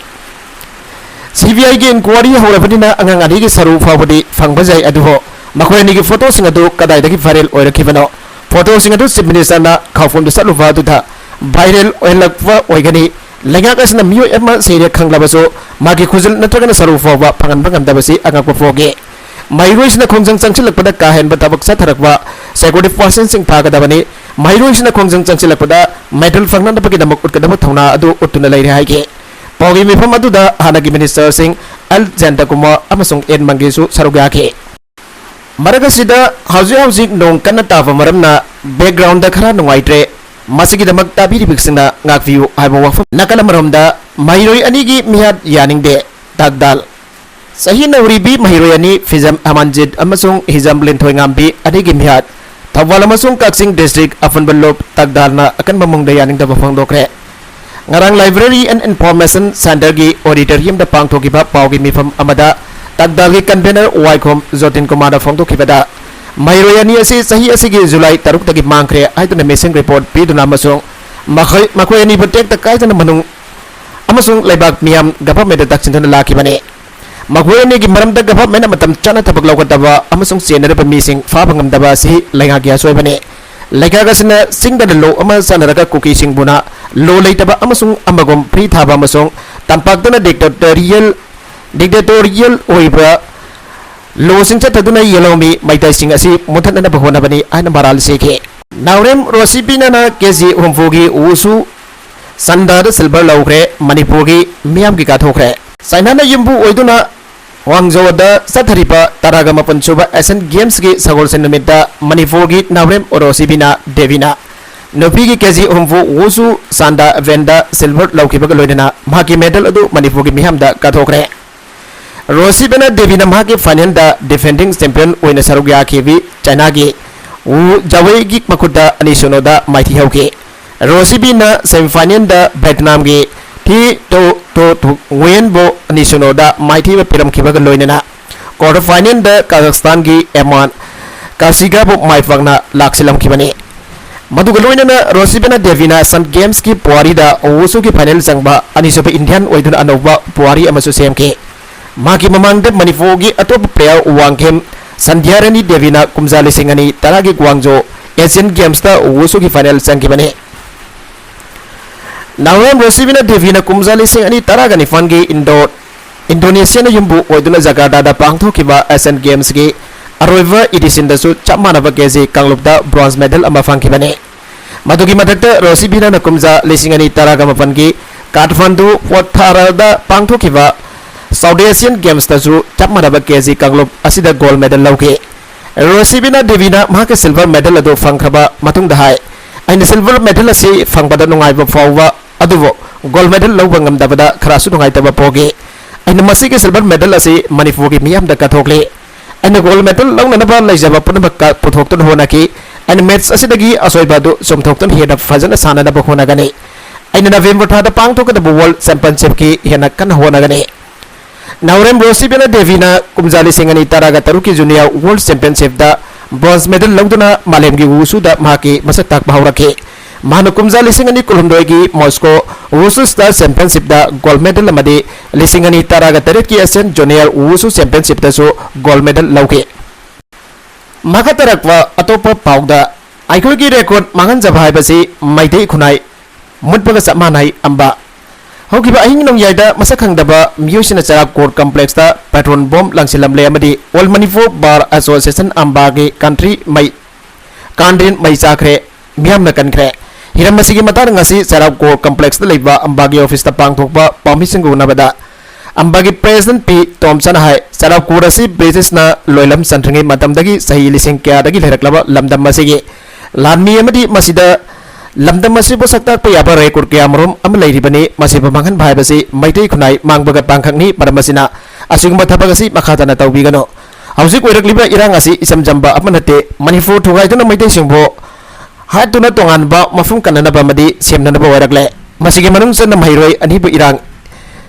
ꯁꯤ ꯕꯤ ꯑꯥꯏꯒꯤ ꯏꯟꯀ꯭ꯋꯥꯔꯤ ꯍꯧꯔꯕꯅꯤꯅ ꯑꯉꯥꯡ ꯑꯅꯤꯒꯤ ꯁꯔꯨ ꯐꯥꯎꯕꯗꯤ ꯐꯪꯕ ꯌꯥꯏ, ꯑꯗꯨꯕꯨ ꯃꯈꯣꯏ ꯑꯅꯤꯒꯤ ꯐꯣꯇꯣꯁꯤꯡ ꯑꯗꯨ ꯀꯗꯥꯏꯗꯒꯤ ꯚꯥꯏꯔꯦꯜ ꯑꯣꯏꯔꯛꯈꯤꯕꯅꯣ? ꯐꯣꯇꯣꯁꯤꯡ ꯑꯗꯨ ꯆꯤꯐ ꯃꯤꯅꯤꯁꯇꯔꯅ ꯈꯥꯎꯐꯝꯗ ꯆꯠꯂꯨꯕ ꯑꯗꯨꯗ ꯚꯥꯏꯔꯦꯜ ꯑꯣꯏꯍꯜꯂꯛꯄ ꯑꯣꯏꯒꯅꯤ꯫ ꯂꯩꯉꯥꯛ ꯑꯁꯤꯅ ꯃꯤꯑꯣꯏ ꯑꯃ ꯁꯤꯔꯦ ꯈꯪꯂꯕꯁꯨ ꯃꯥꯒꯤ ꯈꯨꯖꯤꯜ ꯅꯠꯇ꯭ꯔꯒꯅ ꯁꯔꯨ ꯐꯥꯎꯕ ꯐꯪꯍꯟꯕ ꯉꯝꯗꯕꯁꯤ ꯑꯉꯛꯄ ꯐꯥꯎꯈꯤ꯫ ꯃꯍꯩꯔꯣꯏꯁꯤꯅ ꯈꯣꯡꯖꯪ ꯆꯪꯁꯤꯜꯂꯛꯄꯗ ꯀꯥ ꯍꯦꯟꯕ ꯊꯕꯛ ꯆꯠꯊꯔꯛꯄ ꯁꯦꯀ꯭ꯌꯨꯔꯤꯇꯤ ꯄꯥꯔꯁꯟꯁꯤꯡ ꯐꯥꯒꯗꯕꯅꯤ꯫ ꯃꯍꯩꯔꯣꯏꯁꯤꯅ ꯈꯣꯡꯖꯪ ꯆꯪꯁꯤꯜꯂꯛꯄꯗ ꯃꯦꯗꯜ ꯐꯪꯅꯅꯕꯒꯤꯗꯃꯛ ꯎꯠꯀꯗꯕ ꯊꯧꯅꯥ ꯑꯗꯨ ꯎꯠꯇꯨꯅ ꯂꯩꯔꯦ ꯍꯥꯏꯈꯤ꯫ ꯄꯥꯎꯒꯤ ꯃꯤꯐꯝ ꯑꯗꯨꯗ ꯍꯥꯟꯅꯒꯤ ꯃꯤꯅꯤꯁꯇꯔꯁꯤꯡ ꯑꯦꯜ ꯖꯌꯟꯇꯀꯨꯃꯥꯔ ꯑꯃꯁꯨꯡ ꯑꯦꯟ ꯃꯪꯒꯦꯁꯨ ꯁꯔꯨꯛ ꯌꯥꯈꯤ꯫ ꯃꯔꯛ ꯑꯁꯤꯗ ꯍꯧꯖꯤꯛ ꯍꯧꯖꯤꯛ ꯅꯣꯡ ꯀꯟꯅ ꯇꯥꯕ ꯃꯔꯝꯅ ꯕꯦꯛꯒ꯭ꯔꯥꯎꯟꯗ ꯈꯔ ꯅꯨꯡꯉꯥꯏꯇ꯭ꯔꯦ꯫ ꯃꯁꯤꯒꯤꯗꯃꯛ ꯇꯥꯕꯤꯔꯤꯕꯁꯤꯡꯅ ꯉꯥꯛꯄꯤꯌꯨ ꯍꯥꯏꯕ ꯋꯥꯐꯝ꯫ ꯅꯥꯀꯜ ꯑꯃꯔꯣꯝꯗ, ꯃꯍꯩꯔꯣꯏ ꯑꯅꯤꯒꯤ ꯃꯤꯍꯥꯠ ꯌꯥꯅꯤꯡꯗꯦ, ꯇꯥꯛꯗꯥꯜ꯫ ꯆꯍꯤ ꯅꯧꯔꯤꯕꯤ ꯃꯍꯩꯔꯣꯏ ꯑꯅꯤ ꯐꯤꯖꯝ ꯑꯃꯟꯖꯤꯠ ꯑꯃꯁꯨꯡ ꯍꯤꯖꯝ ꯂꯤꯟꯊꯣꯏꯉꯥꯝꯕꯤ ꯑꯅꯤꯒꯤ ꯃꯤꯍꯥꯠ ꯊꯧꯕꯥꯜ ꯑꯃꯁꯨꯡ ꯀꯛꯆꯤꯡ ꯗꯤꯁꯇ꯭ꯔꯤꯛ ꯑꯄꯨꯟꯕ ꯂꯨꯞ ꯇꯥꯛꯗꯥꯜꯅ ꯑꯀꯟꯕ ꯃꯑꯣꯡꯗ ꯌꯥꯅꯤꯡꯗꯕ ꯐꯣꯡꯗꯣꯛꯈ꯭ꯔꯦ꯫ ꯉꯔꯥꯡ Library and Information Centreꯒꯤ auditoriumꯗ ꯄꯥꯡꯊꯣꯛꯈꯤꯕ ꯄꯥꯎꯒꯤ ꯃꯤꯐꯝ ꯑꯃꯗ ꯇꯥꯛꯗꯥꯜꯒꯤ convener ꯋꯥꯏꯈꯣꯝ ꯖꯣꯇꯤꯟ ꯀꯨꯃꯥꯔꯅ ꯐꯣꯡꯗꯣꯛꯈꯤꯕꯗ, ꯃꯍꯩꯔꯣꯏ ꯑꯅꯤ ꯑꯁꯤ ꯆꯍꯤ ꯑꯁꯤꯒꯤ ꯖꯨꯂꯥꯏ ꯇꯔꯨꯛꯇꯒꯤ ꯃꯥꯡꯈ꯭ꯔꯦ ꯍꯥꯏꯗꯨꯅ missing report ꯄꯤꯗꯨꯅ ꯑꯃꯁꯨꯡ ꯃꯈꯣꯏ, ꯃꯈꯣꯏ ꯑꯅꯤꯕꯨ ꯇꯦꯛꯇ ꯀꯥꯏꯗꯅ ꯃꯅꯨꯡ ꯑꯃꯁꯨꯡ ꯂꯩꯕꯥꯛ ꯃꯤꯌꯥꯝ governmentꯇ ꯇꯛꯁꯤꯟꯗꯨꯅ ꯂꯥꯛꯈꯤꯕꯅꯤ꯫ ꯃꯈꯣꯏ ꯑꯅꯤꯒꯤ ꯃꯔꯝꯗ governmentꯅ ꯃꯇꯝ ꯆꯥꯅ ꯊꯕꯛ ꯂꯧꯒꯗꯕ ꯑꯃꯁꯨꯡ ꯆꯦꯟꯅꯔꯤꯕ ꯃꯤꯁꯤꯡ ꯐꯥꯕ ꯉꯝꯗꯕ ꯑꯁꯤ ꯂꯩꯉꯥꯛꯀꯤ ꯑꯁꯣꯏꯕꯅꯤ꯫ ꯂꯩꯉꯥꯛ ꯑꯁꯤꯅ ꯆꯤꯡꯗꯅ law ꯑꯃ ꯆꯥꯟꯅꯔꯒ ꯀꯨꯀꯤꯁꯤꯡꯕꯨꯅ law ꯂꯩꯇꯕ ꯑꯃꯁꯨꯡ ꯑꯃꯒꯨꯝ free ꯊꯥꯕ ꯑꯃꯁꯨꯡ ꯇꯝꯄꯥꯛꯇꯅ dictatorial, dictatorial ꯑꯣꯏꯕ lawꯁꯤꯡ ꯆꯠꯊꯗꯨꯅ ꯌꯦꯜꯍꯧꯃꯤ ꯃꯩꯇꯩꯁꯤꯡ ꯑꯁꯤ ꯃꯨꯊꯠꯅꯅꯕ ꯍꯣꯠꯅꯕꯅꯤ ꯍꯥꯏꯅ ꯃꯔꯥꯜ ꯁꯤꯈꯤ꯫ ꯅꯥꯎꯔꯦꯝ ꯔꯣꯁꯤꯕꯤꯅꯥꯅ ꯀꯦ ꯖꯤ ꯍꯨꯝꯐꯨꯒꯤ ꯋꯨꯁꯨ ꯆꯟꯗꯥꯗ silver ꯂꯧꯈ꯭ꯔꯦ꯫ ꯃꯅꯤꯄꯨꯔꯒꯤ ꯃꯤꯌꯥꯝꯒꯤ ꯀꯥꯊꯣꯛꯈ꯭ꯔꯦ꯫ ꯆꯥꯏꯅꯥꯅ ꯌꯨꯝꯕꯨ ꯑꯣꯏꯗꯨꯅ ꯒ꯭ꯋꯥꯡꯖꯣꯗ ꯆꯠꯊꯔꯤꯕ ꯇꯔꯥꯒ ꯃꯥꯄꯟ ꯁꯨꯕ Asian Gamesꯀꯤ ꯁꯒꯣꯜꯁꯦꯟ ꯅꯨꯃꯤꯠꯇ ꯃꯅꯤꯄꯨꯔꯒꯤ ꯅꯥꯎꯔꯦꯝ ꯔꯣꯁꯤꯕꯤꯅꯥ ꯗꯦꯕꯤꯅ ꯅꯨꯄꯤꯒꯤ ꯀꯦ ꯖꯤ ꯍꯨꯝꯐꯨ ꯋꯨꯁꯨ ꯆꯥꯟꯗꯥ eventꯇ silver ꯂꯧꯈꯤꯕꯒ ꯂꯣꯏꯅꯅ ꯃꯍꯥꯛꯀꯤ medal ꯑꯗꯨ ꯃꯅꯤꯄꯨꯔꯒꯤ ꯃꯤꯌꯥꯝꯗ ꯀꯥꯊꯣꯛꯈ꯭ꯔꯦ꯫ ꯔꯣꯁꯤꯕꯤꯅꯥ ꯗꯦꯕꯤꯅ ꯃꯍꯥꯛꯀꯤ finalꯗ defending champion ꯑꯣꯏꯅ ꯁꯔꯨꯛ ꯌꯥꯈꯤꯕꯤ ꯆꯥꯏꯅꯥꯒꯤ ꯋꯨ ꯖꯥꯋꯦꯒꯤ ꯃꯈꯨꯠꯇ ꯑꯅꯤ ꯁꯨꯅꯣꯗ ꯃꯥꯏꯊꯤꯍꯧꯈꯤ꯫ ꯔꯣꯁꯤꯕꯤꯅ semifinalꯗ ꯚꯦꯠꯅꯥꯝꯒꯤ ꯊꯤ ꯇꯣ ꯇꯣ ꯇꯨ ꯋꯦꯟꯕꯨ ꯑꯅꯤ ꯁꯨꯅꯣꯗ ꯃꯥꯏꯊꯤꯕ ꯄꯤꯔꯝꯈꯤꯕꯒ ꯂꯣꯏꯅꯅ quarter finalꯗ ꯀꯥꯖꯥꯈꯁꯇꯥꯟꯒꯤ ꯑꯦꯃꯥꯟ ꯀꯥꯁꯤꯒꯥꯕꯨ ꯃꯥꯏ ꯄꯥꯛꯅ ꯂꯥꯛꯁꯤꯜꯂꯝꯈꯤꯕꯅꯤ꯫ ꯃꯗꯨꯒ ꯂꯣꯏꯅꯅ ꯔꯣꯁꯤꯕꯤꯅꯥ ꯗꯦꯕꯤꯅ ꯑꯦꯁꯤꯌꯥꯟ ꯒꯦꯝꯁꯀꯤ ꯄꯨꯋꯥꯔꯤꯗ ꯋꯨꯁꯨꯒꯤ ꯐꯥꯏꯅꯦꯜ ꯆꯪꯕ ꯑꯅꯤꯁꯨꯕ ꯏꯟꯗꯤꯌꯥꯟ ꯑꯣꯏꯗꯨꯅ ꯑꯅꯧꯕ ꯄꯨꯋꯥꯔꯤ ꯑꯃꯁꯨ ꯁꯦꯝꯈꯤ꯫ ꯃꯍꯥꯛꯀꯤ ꯃꯃꯥꯡꯗ ꯃꯅꯤꯄꯨꯔꯒꯤ ꯑꯇꯣꯞꯄ ꯄ꯭ꯂꯦꯌꯔ ꯋꯥꯡꯈꯦꯝ ꯁꯟꯙ꯭ꯌꯥꯔꯥꯅꯤ ꯗꯦꯕꯤꯅ ꯀꯨꯝꯖꯥ ꯂꯤꯁꯤꯡ ꯑꯅꯤ ꯇꯔꯥꯒꯤ ꯒ꯭ꯋꯥꯡꯖꯣ ꯑꯦꯁꯤꯌꯥꯟ ꯒꯦꯝꯁꯇ ꯋꯨꯁꯨꯒꯤ ꯐꯥꯏꯅꯦꯜ ꯆꯪꯈꯤꯕꯅꯤ꯫ ꯅꯥꯎꯔꯦꯝ ꯔꯣꯁꯤꯕꯤꯅꯥ ꯗꯦꯕꯤꯅ ꯀꯨꯝꯖꯥ ꯂꯤꯁꯤꯡ ꯑꯅꯤ ꯇꯔꯥꯒ ꯅꯤꯄꯥꯟꯒꯤ ꯏꯟꯗꯣ-, ꯏꯟꯗꯣꯅꯦꯁꯤꯌꯥꯅ ꯌꯨꯝꯕꯨ ꯑꯣꯏꯗꯨꯅ ꯖꯀꯥꯔꯇꯥꯗ ꯄꯥꯡꯊꯣꯛꯈꯤꯕ ꯑꯦꯁꯤꯌꯥꯟ ꯒꯦꯝꯁꯀꯤ ꯑꯔꯣꯏꯕ ꯏꯗꯤꯁꯟꯗꯁꯨ ꯆꯞ ꯃꯥꯟꯅꯕ ꯀꯦꯖꯤ ꯀꯥꯡꯂꯨꯞꯇ ꯕ꯭ꯔꯣꯟꯖ ꯃꯦꯗꯜ ꯑꯃ ꯐꯪꯈꯤꯕꯅꯤ꯫ ꯃꯗꯨꯒꯤ ꯃꯊꯛꯇ ꯔꯣꯁꯤꯕꯤꯅꯥꯅ ꯀꯨꯝꯖꯥ ꯂꯤꯁꯤꯡ ꯑꯅꯤ ꯇꯔꯥꯒ ꯃꯥꯄꯟꯒꯤ ꯀꯥꯊꯃꯥꯟꯗꯨ ꯄꯣꯊꯥꯔꯥꯗ ꯄꯥꯡꯊꯣꯛꯈꯤꯕ ꯁꯥꯎꯠ ꯑꯦꯁꯤꯌꯥꯟ ꯒꯦꯝꯁꯇꯁꯨ ꯆꯞ ꯃꯥꯟꯅꯕ ꯀꯦꯖꯤ ꯀꯥꯡꯂꯨꯞ ꯑꯁꯤꯗ ꯒꯣꯜꯗ ꯃꯦꯗꯜ ꯂꯧꯈꯤ꯫ ꯔꯣꯁꯤꯕꯤꯅꯥ ꯗꯦꯕꯤꯅ ꯃꯍꯥꯛꯀꯤ ꯁꯤꯜꯚꯔ ꯃꯦꯗꯜ ꯑꯗꯨ ꯐꯪꯈ꯭ꯔꯕ ꯃꯇꯨꯡꯗ ꯍꯥꯏ, "ꯑꯩꯅ ꯁꯤꯜꯚꯔ ꯃꯦꯗꯜ ꯑꯁꯤ ꯐꯪꯕꯗ ꯅꯨꯡꯉꯥꯏꯕ ꯐꯥꯎꯕ ꯑꯗꯨꯕꯨ ꯒꯣꯜꯗ ꯃꯦꯗꯜ ꯂꯧꯕ ꯉꯝꯗꯕꯗ ꯈꯔꯁꯨ ꯅꯨꯡꯉꯥꯏꯇꯕ ꯄꯣꯛꯏ꯫ ꯑꯩꯅ ꯃꯁꯤꯒꯤ ꯁꯤꯜꯚꯔ ꯃꯦꯗꯜ ꯑꯁꯤ ꯃꯅꯤꯄꯨꯔꯒꯤ ꯃꯤꯌꯥꯝꯗ ꯀꯠꯊꯣꯛꯂꯤ꯫ ꯑꯩꯅ ꯒꯣꯜꯗ ꯃꯦꯗꯜ ꯂꯧꯅꯅꯕ ꯂꯩꯖꯕ ꯄꯨꯝꯅꯃꯛ ꯄꯨꯊꯣꯛꯇꯨꯅ ꯍꯣꯠꯅꯈꯤ꯫ ꯑꯩꯅ ꯃꯦꯠꯆ ꯑꯁꯤꯗꯒꯤ ꯑꯁꯣꯏꯕ ꯑꯗꯨ ꯆꯨꯝꯊꯣꯛꯇꯨꯅ ꯍꯦꯟꯅ ꯐꯖꯅ ꯁꯥꯟꯅꯅꯕ ꯍꯣꯠꯅꯒꯅꯤ꯫ ꯑꯩꯅ ꯅꯕꯦꯝꯕꯔ ꯊꯥꯗ ꯄꯥꯡꯊꯣꯛꯀꯗꯕ ꯋꯥꯔꯜꯗ ꯆꯦꯝꯄꯤꯌꯟꯁꯤꯞꯀꯤ ꯍꯦꯟꯅ ꯀꯟꯅ ꯍꯣꯠꯅꯒꯅꯤ"꯫ ꯅꯥꯎꯔꯦꯝ ꯔꯣꯁꯤꯕꯤꯅꯥ ꯗꯦꯕꯤꯅ ꯀꯨꯝꯖꯥ ꯂꯤꯁꯤꯡ ꯑꯅꯤ ꯇꯔꯥꯒ ꯇꯔꯨꯛꯀꯤ ꯖꯨꯅꯤꯌꯔ ꯋꯥꯔꯜꯗ ꯆꯦꯝꯄꯤꯌꯟꯁꯤꯞꯇ ꯕ꯭ꯔꯣꯟꯖ ꯃꯦꯗꯜ ꯂꯧꯗꯨꯅ ꯃꯥꯂꯦꯝꯒꯤ ꯋꯨꯁꯨꯗ ꯃꯍꯥꯛꯀꯤ ꯃꯁꯛ ꯇꯥꯛꯄ ꯍꯧꯔꯛꯈꯤ꯫ ꯃꯍꯥꯛꯅ ꯀꯨꯝꯖꯥ ꯂꯤꯁꯤꯡ ꯑꯅꯤ ꯀꯨꯟꯍꯨꯝꯗꯣꯏꯒꯤ ꯃꯣꯁꯀꯣ ꯋꯨꯁꯨ ꯁ꯭ꯇꯥꯔ ꯆꯦꯝꯄꯤꯌꯟꯁꯤꯞꯇ ꯒꯣꯜꯗ ꯃꯦꯗꯜ ꯑꯃꯗꯤ ꯂꯤꯁꯤꯡ ꯑꯅꯤ ꯇꯔꯥꯒ ꯇꯔꯦꯠꯀꯤ ꯑꯦꯁꯤꯌꯥꯟ ꯖꯨꯅꯤꯌꯔ ꯋꯨꯁꯨ ꯆꯦꯝꯄꯤꯌꯟꯁꯤꯞꯇꯁꯨ ꯒꯣꯜꯗ ꯃꯦꯗꯜ ꯂꯧꯈꯤ꯫ ꯃꯈꯥ ꯇꯥꯔꯛꯄ ꯑꯇꯣꯞꯄ ꯄꯥꯎꯗ, ꯑꯩꯈꯣꯏꯒꯤ ꯔꯦꯀꯣꯔꯗ ꯃꯥꯡꯍꯟꯖꯕ ꯍꯥꯏꯕꯁꯤ ꯃꯩꯇꯩ ꯈꯨꯟꯅꯥꯏ ꯃꯨꯠꯄꯒ ꯆꯞ ꯃꯥꯟꯅꯩ ꯑꯝꯕ꯫ ꯍꯧꯈꯤꯕ ꯑꯍꯤꯡ ꯅꯣꯡꯌꯥꯏꯗ ꯃꯁꯛ ꯈꯪꯗꯕ ꯃꯤꯑꯣꯏꯁꯤꯡꯅ ꯆꯔꯥꯞ ꯀꯣꯔꯠ ꯀꯝꯄ꯭ꯂꯦꯛꯁꯇ ꯄꯦꯇ꯭ꯔꯣꯜ ꯕꯣꯝ ꯂꯪꯁꯤꯜꯂꯝꯂꯦ ꯑꯃꯗꯤ ꯑꯣꯜ ꯃꯅꯤꯄꯨꯔ ꯕꯥꯔ ꯑꯦꯁꯣꯁꯤꯌꯦꯁꯟ ꯑꯝꯕꯥꯒꯤ ꯀꯟꯇ꯭ꯔꯤ ꯃꯩ, ꯀꯥꯟꯗ꯭ꯔꯤꯟ ꯃꯩ ꯆꯥꯈ꯭ꯔꯦ, ꯃꯤꯌꯥꯝꯅ ꯀꯟꯈ꯭ꯔꯦ꯫ ꯍꯤꯔꯝ ꯑꯁꯤꯒꯤ ꯃꯇꯥꯡ ꯉꯁꯤ ꯆꯔꯥꯞ ꯀꯣꯔꯠ ꯀꯝꯄ꯭ꯂꯦꯛꯁꯇ ꯂꯩꯕ ꯑꯝꯕꯥꯒꯤ ꯑꯣꯐꯤꯁꯇ ꯄꯥꯡꯊꯣꯛꯄ ꯄꯥꯎꯃꯤꯁꯤꯡꯒ ꯎꯅꯕꯗ ꯑꯝꯕꯥꯒꯤ ꯄ꯭ꯔꯦꯁꯤꯗꯦꯟꯠ ꯄꯤ ꯇꯣꯝꯁꯟ ꯍꯥꯏ, ꯆꯔꯥꯞ ꯀꯣꯔꯠ ꯑꯁꯤ ꯕ꯭ꯔꯤꯇꯤꯁꯅ ꯂꯣꯏꯂꯝ ꯆꯟꯗ꯭ꯔꯤꯉꯩ ꯃꯇꯝꯗꯒꯤ ꯆꯍꯤ ꯂꯤꯁꯤꯡ ꯀꯌꯥꯗꯒꯤ ꯂꯩꯔꯛꯂꯕ ꯂꯝꯗꯝ ꯑꯁꯤꯒꯤ ꯂꯥꯟꯃꯤ ꯑꯃꯗꯤ ꯃꯁꯤꯗ ꯂꯝꯗꯝ ꯑꯁꯤꯕꯨ ꯁꯛꯇꯥꯛꯄ ꯌꯥꯕ ꯔꯦꯀꯣꯔꯗ ꯀꯌꯥꯃꯔꯨꯝ ꯑꯃ ꯂꯩꯔꯤꯕꯅꯤ꯫ ꯃꯁꯤꯕꯨ ꯃꯥꯡꯍꯟꯕ ꯍꯥꯏꯕꯁꯤ ꯃꯩꯇꯩ ꯈꯨꯟꯅꯥꯏ ꯃꯥꯡꯕꯒ ꯇꯥꯡꯀꯛꯅꯤ꯫ ꯃꯔꯝ ꯑꯁꯤꯅ ꯑꯁꯤꯒꯨꯝꯕ ꯊꯕꯛ ꯑꯁꯤ ꯃꯈꯥ ꯇꯥꯅ ꯇꯧꯕꯤꯒꯅꯨ꯫ ꯍꯧꯖꯤꯛ ꯑꯣꯏꯔꯛꯂꯤꯕ ꯏꯔꯥꯡ ꯑꯁꯤ ꯏꯆꯝ ꯆꯝꯕ ꯑꯃ ꯅꯠꯇꯦ꯫ ꯃꯅꯤꯄꯨꯔ ꯊꯨꯒꯥꯏꯗꯨꯅ ꯃꯩꯇꯩꯁꯤꯡꯕꯨ ꯍꯥꯠꯇꯨꯅ ꯇꯣꯉꯥꯟꯕ ꯃꯐꯝ ꯀꯟꯅꯅꯕ ꯑꯃꯗꯤ ꯁꯦꯝꯅꯅꯕ ꯑꯣꯏꯔꯛꯂꯦ꯫ ꯃꯁꯤꯒꯤ ꯃꯅꯨꯡ ꯆꯟꯅ ꯃꯍꯩꯔꯣꯏ ꯑꯅꯤꯕꯨ ꯏꯔꯥꯡ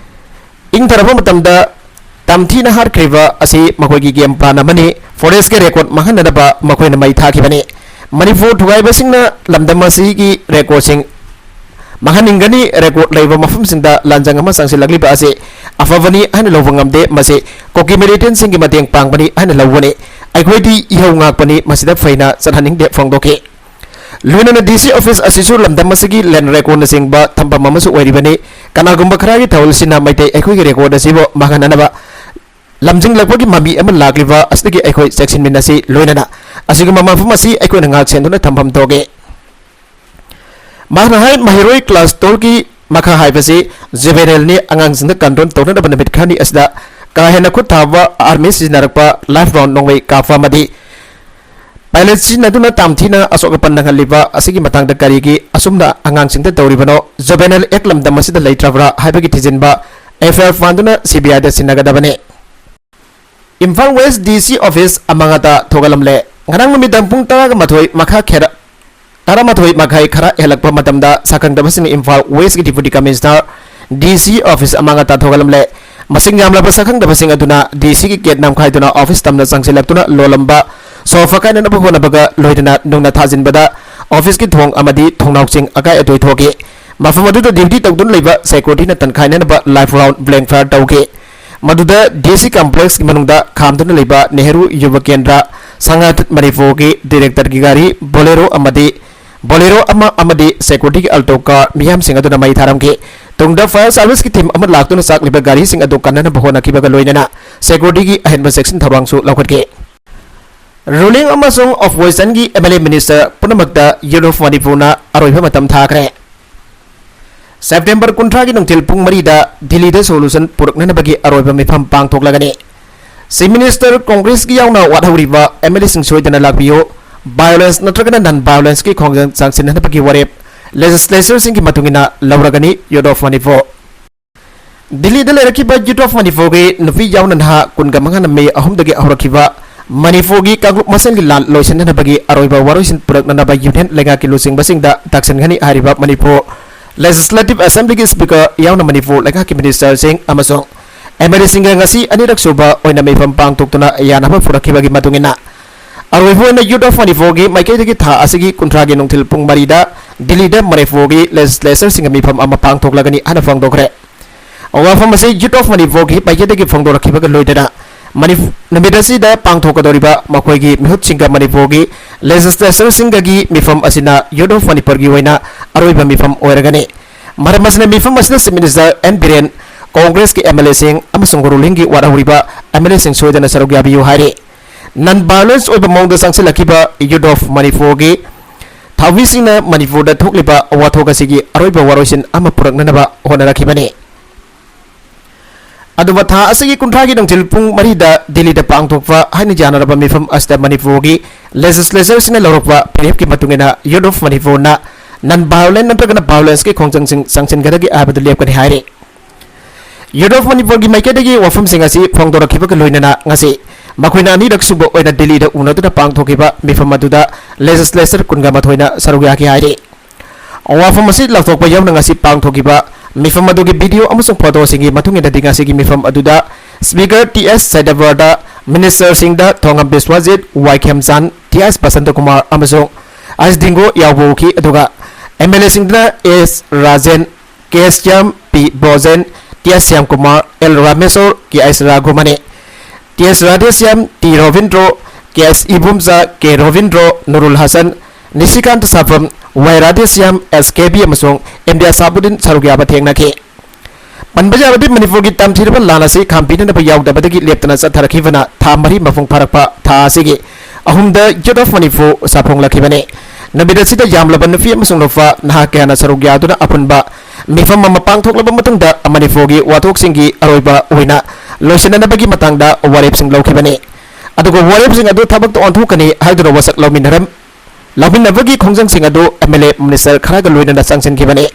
ꯏꯪꯊꯔꯕ ꯃꯇꯝꯗ ꯇꯝꯊꯤꯅ ꯍꯥꯠꯈ꯭ꯔꯤꯕ ꯑꯁꯤ ꯃꯈꯣꯏꯒꯤ ꯒꯦꯝ ꯄ꯭ꯂꯥꯟ ꯑꯃꯅꯤ꯫ ꯐꯣꯔꯦꯁꯀꯤ ꯔꯦꯀꯣꯔꯗ ꯃꯥꯡꯍꯟꯅꯅꯕ ꯃꯈꯣꯏꯅ ꯃꯩ ꯊꯥꯈꯤꯕꯅꯤ꯫ ꯃꯅꯤꯄꯨꯔ ꯊꯨꯒꯥꯏꯕꯁꯤꯡꯅ ꯂꯝꯗꯝ ꯑꯁꯤꯒꯤ ꯔꯦꯀꯣꯔꯗꯁꯤꯡ ꯃꯥꯡꯍꯟꯅꯤꯡꯒꯅꯤ꯫ ꯔꯦꯀꯣꯔꯗ ꯂꯩꯕ ꯃꯐꯝꯁꯤꯡꯗ ꯂꯥꯟꯖꯪ ꯑꯃ ꯆꯪꯁꯤꯜꯂꯛꯂꯤꯕ ꯑꯁꯤ ꯑꯐꯕꯅꯤ ꯍꯥꯏꯅ ꯂꯧꯕ ꯉꯝꯗꯦ꯫ ꯃꯁꯤ ꯀꯨꯀꯤ ꯃꯤꯂꯤꯇꯦꯟꯁꯤꯡꯒꯤ ꯃꯇꯦꯡ ꯄꯥꯡꯕꯅꯤ ꯍꯥꯏꯅ ꯂꯧꯒꯅꯤ꯫ ꯑꯩꯈꯣꯏꯗꯤ ꯏꯍꯧ ꯉꯥꯛꯄꯅꯤ, ꯃꯁꯤꯗ ꯐꯩꯅ ꯆꯠꯍꯟꯅꯤꯡꯗꯦ ꯐꯣꯡꯗꯣꯛꯈꯤ꯫ ꯂꯣꯏꯅꯅ ꯗꯤ ꯁꯤ ꯑꯣꯐꯤꯁ ꯑꯁꯤꯁꯨ ꯂꯝꯗꯝ ꯑꯁꯤꯒꯤ ꯂꯦꯟ ꯔꯦꯀꯣꯔꯗꯅꯆꯤꯡꯕ ꯊꯝꯐꯝ ꯑꯃꯁꯨ ꯑꯣꯏꯔꯤꯕꯅꯤ꯫ ꯀꯅꯥꯒꯨꯝꯕ ꯈꯔꯒꯤ ꯊꯧꯑꯣꯜꯁꯤꯅ ꯃꯩꯇꯩ ꯑꯩꯈꯣꯏꯒꯤ ꯔꯦꯀꯣꯔꯗ ꯑꯁꯤꯕꯨ ꯃꯥꯡꯍꯟꯅꯅꯕ ꯂꯝꯖꯤꯡꯂꯛꯄꯒꯤ ꯃꯃꯤ ꯑꯃ ꯂꯥꯛꯂꯤꯕ ꯑꯁꯤꯗꯒꯤ ꯑꯩꯈꯣꯏ ꯆꯦꯛꯁꯤꯟꯃꯤꯟꯅꯁꯤ꯫ ꯑꯁꯤꯒꯨꯝꯕ ꯃꯐꯝ ꯑꯁꯤ ꯑꯩꯈꯣꯏꯅ ꯉꯥꯛ ꯁꯦꯟꯗꯨꯅ ꯊꯝꯐꯝ ꯊꯣꯛꯏ꯫ ꯃꯍꯥꯛꯅ ꯍꯥꯏ, ꯃꯍꯩꯔꯣꯏ ꯀ꯭ꯂꯥꯁ ꯇꯨꯌꯦꯜꯐꯀꯤ ꯃꯈꯥ ꯍꯥꯏꯕꯁꯤ ꯖꯨꯕꯦꯅꯦꯜꯅꯤ꯫ ꯑꯉꯥꯡꯁꯤꯡꯗ ꯀꯟꯇ꯭ꯔꯣꯜ ꯇꯧꯅꯅꯕ ꯅꯨꯃꯤꯠ ꯈꯔꯅꯤ ꯑꯁꯤꯗ ꯀꯥ ꯍꯦꯟꯅ ꯈꯨꯠ ꯊꯥꯕ, ꯑꯥꯔꯃꯤ ꯁꯤꯖꯤꯟꯅꯔꯛꯄ, ꯂꯥꯏꯐ ꯔꯥꯎꯟ ꯅꯣꯡꯃꯩ ꯀꯥꯞꯄ ꯑꯃꯗꯤ ꯄꯥꯏꯂꯦꯠ ꯁꯤꯖꯤꯟꯅꯗꯨꯅ ꯇꯥꯝꯊꯤꯅ ꯑꯁꯣꯛ ꯑꯄꯟ ꯅꯪꯍꯜꯂꯤꯕ ꯑꯁꯤꯒꯤ ꯃꯇꯥꯡꯗ ꯀꯔꯤꯒꯤ ꯑꯁꯨꯝꯅ ꯑꯉꯥꯡꯁꯤꯡꯗ ꯇꯧꯔꯤꯕꯅꯣ? ꯖꯨꯕꯦꯅꯦꯜ ꯑꯦꯛ ꯂꯝꯗꯝ ꯑꯁꯤꯗ ꯂꯩꯇ꯭ꯔꯕ꯭ꯔꯥ ꯍꯥꯏꯕꯒꯤ ꯊꯤꯖꯤꯟꯕ ꯑꯦꯐ ꯑꯥꯏ ꯑꯥꯔ ꯄꯥꯟꯗꯨꯅ ꯁꯤ ꯕꯤ ꯑꯥꯏꯗ ꯁꯤꯟꯅꯒꯗꯕꯅꯤ꯫ ꯏꯝꯐꯥꯜ ꯋꯦꯁ ꯗꯤ ꯁꯤ ꯑꯣꯐꯤꯁ ꯑꯃꯥꯡ ꯑꯇꯥ ꯊꯣꯛꯍꯜꯂꯝꯂꯦ꯫ ꯉꯔꯥꯡ ꯅꯨꯃꯤꯗꯥꯡ ꯄꯨꯡ ꯇꯔꯥꯒ ꯃꯥꯊꯣꯏ ꯃꯈꯥ ꯈꯦꯔ-, ꯇꯔꯥꯃꯥꯊꯣꯏ ꯃꯈꯥꯏ ꯈꯔ ꯍꯦꯜꯂꯛꯄ ꯃꯇꯝꯗ ꯁꯛꯈꯪꯗꯕꯁꯤꯡꯅ ꯏꯝꯐꯥꯜ ꯋꯦꯁꯀꯤ ꯗꯤꯄꯨꯇꯤ ꯀꯃꯤꯁꯅꯔ, ꯗꯤ ꯁꯤ ꯑꯣꯐꯤꯁ ꯑꯃꯥꯡ ꯑꯇꯥ ꯊꯣꯛꯍꯜꯂꯝꯂꯦ꯫ ꯃꯁꯤꯡ ꯌꯥꯝꯂꯕ ꯁꯛꯈꯪꯗꯕꯁꯤꯡ ꯑꯗꯨꯅ ꯗꯤ ꯁꯤꯒꯤ ꯒꯦꯠ ꯅꯝꯈꯥꯏꯗꯨꯅ ꯑꯣꯐꯤꯁ ꯇꯝꯅ ꯆꯪꯁꯤꯜꯂꯛꯇꯨꯅ ꯂꯣꯜꯂꯝꯕ, ꯁꯣ ꯐꯀꯥꯏꯅꯅꯕ ꯍꯣꯠꯅꯕꯒ ꯂꯣꯏꯅꯅ ꯅꯨꯡꯅ ꯊꯥꯖꯤꯟꯕꯗ ꯑꯣꯐꯤꯁꯀꯤ ꯊꯣꯡ ꯑꯃꯗꯤ ꯊꯣꯡꯅꯥꯎꯁꯤꯡ ꯑꯀꯥꯏ ꯑꯇꯣꯏ ꯊꯣꯛꯈꯤ꯫ ꯃꯐꯝ ꯑꯗꯨꯗ ꯗ꯭ꯌꯨꯇꯤ ꯇꯧꯗꯨꯅ ꯂꯩꯕ ꯁꯦꯀ꯭ꯌꯨꯔꯤꯇꯤꯅ ꯇꯟꯈꯥꯏꯅꯅꯕ ꯂꯥꯏꯐ ꯔꯥꯎꯟ ꯕ꯭ꯂꯦꯡ ꯐꯥꯌꯔ ꯇꯧꯈꯤ꯫ ꯃꯗꯨꯗ ꯗꯤ ꯁꯤ ꯀꯝꯄ꯭ꯂꯦꯛꯁꯀꯤ ꯃꯅꯨꯡꯗ ꯈꯥꯝꯗꯨꯅ ꯂꯩꯕ ꯅꯦꯍꯔꯨ ꯌꯨꯕ ꯀꯦꯟꯗ꯭ꯔ, ꯁꯪꯒꯥꯊꯟ ꯃꯅꯤꯄꯨꯔꯒꯤ ꯗꯤꯔꯦꯛꯇꯔꯒꯤ ꯒꯥꯔꯤ ꯕꯣꯂꯦꯔꯣ ꯑꯃꯗꯤ, ꯕꯣꯂꯦꯔꯣ ꯑꯃ ꯑꯃꯗꯤ ꯁꯦꯀ꯭ꯌꯨꯔꯤꯇꯤꯒꯤ ꯑꯜꯇꯣ ꯀꯥꯔ ꯃꯤꯌꯥꯝꯁꯤꯡ ꯑꯗꯨꯅ ꯃꯩ ꯊꯥꯔꯝꯈꯤ꯫ ꯇꯨꯡꯗ ꯐꯥꯌꯔ ꯁꯥꯔꯚꯤꯁꯀꯤ ꯇꯤꯝ ꯑꯃ ꯂꯥꯛꯇꯨꯅ ꯆꯥꯛꯂꯤꯕ ꯒꯥꯔꯤꯁꯤꯡ ꯑꯗꯨ ꯀꯟꯅꯅꯕ ꯍꯣꯠꯅꯈꯤꯕꯒ ꯂꯣꯏꯅꯅ ꯁꯦꯀ꯭ꯌꯨꯔꯤꯇꯤꯒꯤ ꯑꯍꯦꯟꯕ ꯆꯦꯛꯁꯤꯟ ꯊꯧꯔꯥꯡꯁꯨ ꯂꯧꯈꯠꯈꯤ꯫ ꯔꯨꯂꯤꯡ ꯑꯃꯁꯨꯡ ꯑꯣꯄꯣꯖꯤꯁꯟꯒꯤ ꯑꯦꯝ ꯑꯦꯜ ꯑꯦ ꯃꯤꯅꯤꯁꯇꯔ ꯄꯨꯝꯅꯃꯛꯇ ꯌꯨꯠ ꯑꯣꯐ ꯃꯅꯤꯄꯨꯔꯅ ꯑꯔꯣꯏꯕ ꯃꯇꯝ ꯊꯥꯈ꯭ꯔꯦ꯫ ꯁꯦꯞꯇꯦꯝꯕꯔ ꯀꯨꯟꯊ꯭ꯔꯥꯒꯤ ꯅꯨꯡꯊꯤꯜ ꯄꯨꯡ ꯃꯔꯤꯗ ꯗꯤꯜꯂꯤꯗ ꯁꯣꯂꯨꯁꯟ ꯄꯨꯔꯛꯅꯅꯕꯒꯤ ꯑꯔꯣꯏꯕ ꯃꯤꯐꯝ ꯄꯥꯡꯊꯣꯛꯂꯒꯅꯤ꯫ ꯆꯤꯐ ꯃꯤꯅꯤꯁꯇꯔ, ꯀꯣꯡꯒ꯭ꯔꯦꯁꯀꯤ ꯌꯥꯎꯅ ꯋꯥꯠꯍꯧꯔꯤꯕ ꯑꯦꯝ ꯑꯦꯜ ꯑꯦꯁꯤꯡ ꯁꯣꯏꯗꯅ ꯂꯥꯛꯄꯤꯌꯨ꯫ ꯚꯥꯏꯑꯣꯂꯦꯟꯁ ꯅꯠꯇ꯭ꯔꯒꯅ ꯅꯟ ꯚꯥꯏꯑꯣꯂꯦꯟꯁꯀꯤ ꯈꯣꯡꯖꯪ ꯆꯥꯡꯁꯤꯟꯅꯅꯕꯒꯤ ꯋꯥꯔꯦꯞ ꯂꯦꯖꯤꯁꯂꯦꯆꯔꯁꯤꯡꯒꯤ ꯃꯇꯨꯡ ꯏꯟꯅ ꯂꯧꯔꯒꯅꯤ꯫ ꯌꯨꯠ ꯑꯣꯐ ꯃꯅꯤꯄꯨꯔ꯫ ꯗꯤꯜꯂꯤꯗ ꯂꯩꯔꯛꯈꯤꯕ ꯌꯨꯠ ꯑꯣꯐ ꯃꯅꯤꯄꯨꯔꯒꯤ ꯅꯨꯄꯤ ꯌꯥꯎꯅ ꯅꯍꯥ ꯀꯨꯟꯒ ꯃꯉꯥꯅ ꯃꯦ ꯑꯍꯨꯝꯗꯒꯤ ꯍꯧꯔꯛꯈꯤꯕ ꯃꯅꯤꯄꯨꯔꯒꯤ ꯀꯥꯡꯂꯨꯞ ꯃꯁꯦꯟꯒꯤ ꯂꯥꯟ ꯂꯣꯏꯁꯤꯟꯅꯅꯕꯒꯤ ꯑꯔꯣꯏꯕ ꯋꯥꯔꯣꯏꯁꯤꯟ ꯄꯨꯔꯛꯅꯅꯕ ꯌꯨꯅꯤꯌꯟ ꯂꯩꯉꯥꯛꯀꯤ ꯂꯨꯆꯤꯡꯕꯁꯤꯡꯗ ꯇꯥꯛꯁꯤꯟꯒꯅꯤ ꯍꯥꯏꯔꯤꯕ ꯃꯅꯤꯄꯨꯔ ꯂꯦꯖꯤꯁꯂꯦꯇꯤꯚ ꯑꯦꯁꯦꯝꯕ꯭ꯂꯤꯒꯤ ꯁ꯭ꯄꯤꯀꯔ ꯌꯥꯎꯅ ꯃꯅꯤꯄꯨꯔ ꯂꯩꯉꯥꯛꯀꯤ ꯃꯤꯅꯤꯁꯇꯔꯁꯤꯡ ꯑꯃꯁꯨꯡ ꯑꯦꯝ ꯑꯦꯜ ꯑꯦꯁꯤꯡꯒ ꯉꯁꯤ ꯑꯅꯤꯔꯛ ꯁꯨꯕ ꯑꯣꯏꯅ ꯃꯤꯐꯝ ꯄꯥꯡꯊꯣꯛꯇꯨꯅ ꯌꯥꯅꯕ ꯄꯨꯔꯛꯈꯤꯕꯒꯤ ꯃꯇꯨꯡ ꯏꯟꯅ, ꯑꯔꯣꯏꯕ ꯑꯣꯏꯅ Youth of Manipurꯒꯤ ꯃꯥꯏꯀꯩꯗꯒꯤ ꯊꯥ ꯑꯁꯤꯒꯤ ꯀꯨꯟꯊ꯭ꯔꯥꯒꯤ ꯅꯨꯡꯊꯤꯜ ꯄꯨꯡ ꯃꯔꯤꯗ ꯗꯤꯜꯂꯤꯗ ꯃꯅꯤꯄꯨꯔꯒꯤ legislatorꯁꯤꯡꯒ ꯃꯤꯐꯝ ꯑꯃ ꯄꯥꯡꯊꯣꯛꯂꯒꯅꯤ ꯍꯥꯏꯅ ꯐꯣꯡꯗꯣꯛꯈ꯭ꯔꯦ꯫ ꯋꯥꯐꯝ ꯑꯁꯤ Youth of Manipurꯒꯤ ꯃꯥꯏꯀꯩꯗꯒꯤ ꯐꯣꯡꯗꯣꯔꯛꯈꯤꯕꯒ ꯂꯣꯏꯅꯅ ꯃꯅꯤꯄꯨ-, ꯅꯨꯃꯤꯠ ꯑꯁꯤꯗ ꯄꯥꯡꯊꯣꯛꯀꯗꯧꯔꯤꯕ ꯃꯈꯣꯏꯒꯤ ꯃꯤꯍꯨꯠꯁꯤꯡꯒ ꯃꯅꯤꯄꯨꯔꯒꯤ legislatorꯁꯤꯡꯒꯒꯤ ꯃꯤꯐꯝ ꯑꯁꯤꯅ Youth of Manipurꯒꯤ ꯑꯣꯏꯅ ꯑꯔꯣꯏꯕ ꯃꯤꯐꯝ ꯑꯣꯏꯔꯒꯅꯤ꯫ ꯃꯔꯝ ꯑꯁꯤꯅ ꯃꯤꯐꯝ ꯑꯁꯤꯗ Chief Minister N ꯕꯤꯔꯦꯟ, Congressꯀꯤ MLAꯁꯤꯡ ꯑꯃꯁꯨꯡ ꯔꯨꯂꯤꯡꯒꯤ ꯋꯥꯠꯍꯧꯔꯤꯕ MLAꯁꯤꯡ ꯁꯣꯏꯗꯅ ꯁꯔꯨꯛ ꯌꯥꯕꯤꯌꯨ ꯍꯥꯏꯔꯤ꯫ Non violence ꯑꯣꯏꯕ ꯃꯑꯣꯡꯗ ꯆꯪꯁꯤꯜꯂꯛꯈꯤꯕ Youth of Manipurꯒꯤ ꯊꯧꯃꯤꯁꯤꯡꯅ ꯃꯅꯤꯄꯨꯔꯗ ꯊꯣꯛꯂꯤꯕ ꯋꯥꯊꯣꯛ ꯑꯁꯤꯒꯤ ꯑꯔꯣꯏꯕ ꯋꯥꯔꯣꯏꯁꯤꯟ ꯑꯃ ꯄꯨꯔꯛꯅꯅꯕ ꯍꯣꯠꯅꯔꯛꯈꯤꯕꯅꯤ꯫ ꯑꯗꯨꯒ ꯊꯥ ꯑꯁꯤꯒꯤ ꯀꯨꯟꯊ꯭ꯔꯥꯒꯤ ꯅꯨꯡꯊꯤꯜ ꯄꯨꯡ ꯃꯔꯤꯗ ꯗꯤꯜꯂꯤꯗ ꯄꯥꯡꯊꯣꯛꯄ ꯍꯥꯏꯅ ꯌꯥꯅꯔꯕ ꯃꯤꯐꯝ ꯑꯁꯤꯗ ꯃꯅꯤꯄꯨꯔꯒꯤ legislatorꯁꯤꯡꯅ ꯂꯧꯔꯛꯄ ꯐꯤꯔꯦꯞꯀꯤ ꯃꯇꯨꯡ ꯏꯟꯅ Youth of Manipurꯅ non violence ꯅꯠꯇ꯭ꯔꯒꯅ violenceꯀꯤ ꯈꯣꯡꯖꯪꯁꯤꯡ ꯆꯪꯁꯤꯟꯒꯗꯒꯦ ꯍꯥꯏꯕꯗꯨ ꯂꯦꯞꯀꯅꯤ ꯍꯥꯏꯔꯤ꯫ Youth of Manipurꯒꯤ ꯃꯥꯏꯀꯩꯗꯒꯤ ꯋꯥꯐꯝꯁꯤꯡ ꯑꯁꯤ ꯐꯣꯡꯗꯣꯔꯛꯈꯤꯕꯒ ꯂꯣꯏꯅꯅ ꯉꯁꯤ ꯃꯈꯣꯏꯅ ꯑꯅꯤꯔꯛ ꯁꯨꯕ ꯑꯣꯏꯅ ꯗꯤꯜꯂꯤꯗ ꯎꯅꯗꯨꯅ ꯄꯥꯡꯊꯣꯛꯈꯤꯕ ꯃꯤꯐꯝ ꯑꯗꯨꯗ legislator ꯀꯨꯟꯒ ꯃꯥꯊꯣꯏꯅ ꯁꯔꯨꯛ ꯌꯥꯈꯤ ꯍꯥꯏꯔꯤ꯫ ꯋꯥꯐꯝ ꯑꯁꯤ ꯂꯥꯎꯊꯣꯛꯄ ꯌꯥꯎꯅ ꯉꯁꯤ ꯄꯥꯡꯊꯣꯛꯈꯤꯕ ꯃꯤꯐꯝ ꯑꯗꯨꯒꯤ video ꯑꯃꯁꯨꯡ photoꯁꯤꯡꯒꯤ ꯃꯇꯨꯡ ꯏꯟꯅꯗꯤ ꯉꯁꯤꯒꯤ ꯃꯤꯐꯝ ꯑꯗꯨꯗ Speaker ꯇꯤ ꯑꯦꯁ ꯁꯇ꯭ꯌꯕ꯭ꯔꯇ, Ministerꯁꯤꯡꯗ ꯊꯣꯉꯝ ꯕꯤꯁ꯭ꯋꯖꯤꯠ, ꯋꯥꯏ ꯈꯦꯝꯆꯥꯟ, ꯇꯤ ꯑꯦꯁ ꯕꯁꯟꯇꯀꯨꯃꯥꯔ ꯑꯃꯁꯨꯡ ꯑꯩꯆ ꯗꯤꯡꯒꯣ ꯌꯥꯎꯕ ꯎꯈꯤ꯫ ꯑꯗꯨꯒ MLAꯁꯤꯡꯗꯅ ꯑꯦꯁ ꯔꯥꯖꯦꯟ, ꯀꯦ ꯁ꯭ꯌꯥꯝ, ꯄꯤ ꯕ꯭ꯔꯣꯖꯦꯟ, ꯇꯤ ꯑꯦꯁ ꯁ꯭ꯌꯥꯝꯀꯨꯃꯥꯔ, ꯑꯦꯜ ꯔꯥꯃꯦꯁꯣꯔ, ꯀꯦ ꯑꯩꯆ ꯔꯥꯘꯨꯃꯅꯤ, ꯇꯤ ꯑꯦꯁ ꯔꯥꯙꯦꯁ꯭ꯌꯥꯝ, ꯇꯤ ꯔꯣꯕꯤꯟꯗ꯭ꯔꯣ, ꯀꯦ ꯑꯩꯆ ꯏꯕꯣꯝꯆꯥ, ꯀꯦ ꯔꯣꯕꯤꯟꯗ꯭ꯔꯣ, ꯅꯨꯔꯨꯜ ꯍꯁꯟ, ꯅꯤꯁꯤꯀꯥꯟꯇ ꯁꯥꯐꯝ, ꯋꯥꯏ ꯔꯥꯙꯦꯁ꯭ꯌꯥꯝ, ꯑꯦꯁ ꯀꯦ ꯕꯤ ꯑꯃꯁꯨꯡ ꯏꯝꯇꯤꯌꯥꯖ ꯁꯥꯍꯥꯕꯨꯗꯤꯟ ꯁꯔꯨꯛ ꯌꯥꯕ ꯊꯦꯡꯅꯈꯤ꯫ ꯄꯟꯕ ꯌꯥꯕꯗꯤ ꯃꯅꯤꯄꯨꯔꯒꯤ ꯇꯝꯊꯤꯔꯕ ꯂꯥꯟ ꯑꯁꯤ ꯈꯥꯝꯕꯤꯅꯅꯕ ꯌꯥꯎꯗꯕꯗꯒꯤ ꯂꯦꯞꯇꯅ ꯆꯠꯊꯔꯛꯈꯤꯕꯅ ꯊꯥ ꯃꯔꯤ ꯃꯄꯨꯡ ꯐꯥꯔꯛꯄ ꯊꯥ ꯑꯁꯤꯒꯤ ꯑꯍꯨꯝꯗ Youth of Manipur ꯁꯥꯐꯣꯡꯂꯛꯈꯤꯕꯅꯤ꯫ ꯅꯨꯃꯤꯠ ꯑꯁꯤꯗ ꯌꯥꯝꯂꯕ ꯅꯨꯄꯤ ꯑꯃꯁꯨꯡ ꯅꯨꯄꯥ ꯅꯍꯥ ꯀꯌꯥꯅ ꯁꯔꯨꯛ ꯌꯥꯗꯨꯅ ꯑꯄꯨꯟꯕ ꯃꯤꯐꯝ ꯑꯃ ꯄꯥꯡꯊꯣꯛꯂꯕ ꯃꯇꯨꯡꯗ ꯃꯅꯤꯄꯨꯔꯒꯤ ꯋꯥꯊꯣꯛꯁꯤꯡꯒꯤ ꯑꯔꯣꯏꯕ ꯑꯣꯏꯅ ꯂꯣꯏꯁꯤꯟꯅꯅꯕꯒꯤ ꯃꯇꯥꯡꯗ ꯋꯥꯔꯦꯞꯁꯤꯡ ꯂꯧꯈꯤꯕꯅꯤ꯫ ꯑꯗꯨꯒ ꯋꯥꯔꯦꯞꯁꯤꯡ ꯑꯗꯨ ꯊꯕꯛꯇ ꯑꯣꯟꯊꯣꯛꯀꯅꯤ ꯍꯥꯏꯗꯨꯅ ꯋꯥꯁꯛ ꯂꯧꯃꯤꯟꯅꯔꯝ-, ꯂꯧꯃꯤꯟꯅꯕꯒꯤ ꯈꯣꯡꯖꯪꯁꯤꯡ ꯑꯗꯨ MLA, Minister ꯈꯔꯒ ꯂꯣꯏꯅꯅ ꯆꯪꯁꯤꯟꯈꯤꯕꯅꯤ꯫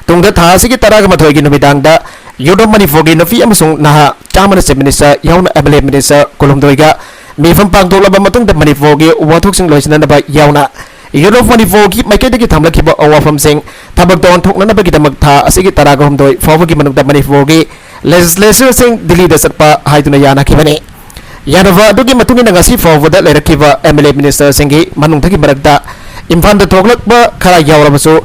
ꯇꯨꯡꯗ ꯊꯥ ꯑꯁꯤꯒꯤ ꯇꯔꯥꯒ ꯃꯥꯊꯣꯏꯒꯤ ꯅꯨꯃꯤꯗꯥꯡꯗ Youth of Manipurꯒꯤ ꯅꯨꯄꯤ ꯑꯃꯁꯨꯡ ꯅꯍꯥ ꯆꯥꯝꯃꯅ Chief Minister ꯌꯥꯎꯅ MLA, Minister ꯀꯨꯟꯍꯨꯝꯗꯣꯏꯒ ꯃꯤꯐꯝ ꯄꯥꯡꯊꯣꯛꯂꯕ ꯃꯇꯨꯡꯗ ꯃꯅꯤꯄꯨꯔꯒꯤ ꯋꯥꯊꯣꯛꯁꯤꯡ ꯂꯣꯏꯁꯤꯟꯅꯅꯕ ꯌꯥꯎꯅ Youth of Manipurꯒꯤ ꯃꯥꯏꯀꯩꯗꯒꯤ ꯊꯝꯂꯛꯈꯤꯕ ꯋꯥꯐꯝꯁꯤꯡ ꯊꯕꯛꯇ ꯑꯣꯟꯊꯣꯛꯅꯅꯕꯒꯤꯗꯃꯛ ꯊꯥ ꯑꯁꯤꯒꯤ ꯇꯔꯥꯒ ꯍꯨꯝꯗꯣꯏ ꯐꯥꯎꯕꯒꯤ ꯃꯅꯨꯡꯗ ꯃꯅꯤꯄꯨꯔꯒꯤ legislatorꯁꯤꯡ ꯗꯤꯜꯂꯤꯗ ꯆꯠꯄ ꯍꯥꯏꯗꯨꯅ ꯌꯥꯅꯈꯤꯕꯅꯤ꯫ ꯌꯥꯅꯕ ꯑꯗꯨꯒꯤ ꯃꯇꯨꯡ ꯏꯟꯅ ꯉꯁꯤ ꯐꯥꯎꯕꯗ ꯂꯩꯔꯛꯈꯤꯕ MLA ministerꯁꯤꯡꯒꯤ ꯃꯅꯨꯡꯗꯒꯤ ꯃꯔꯛꯇ ꯏꯝꯐꯥꯜꯗ ꯊꯣꯛꯂꯛꯄ ꯈꯔ ꯌꯥꯎꯔꯕꯁꯨ,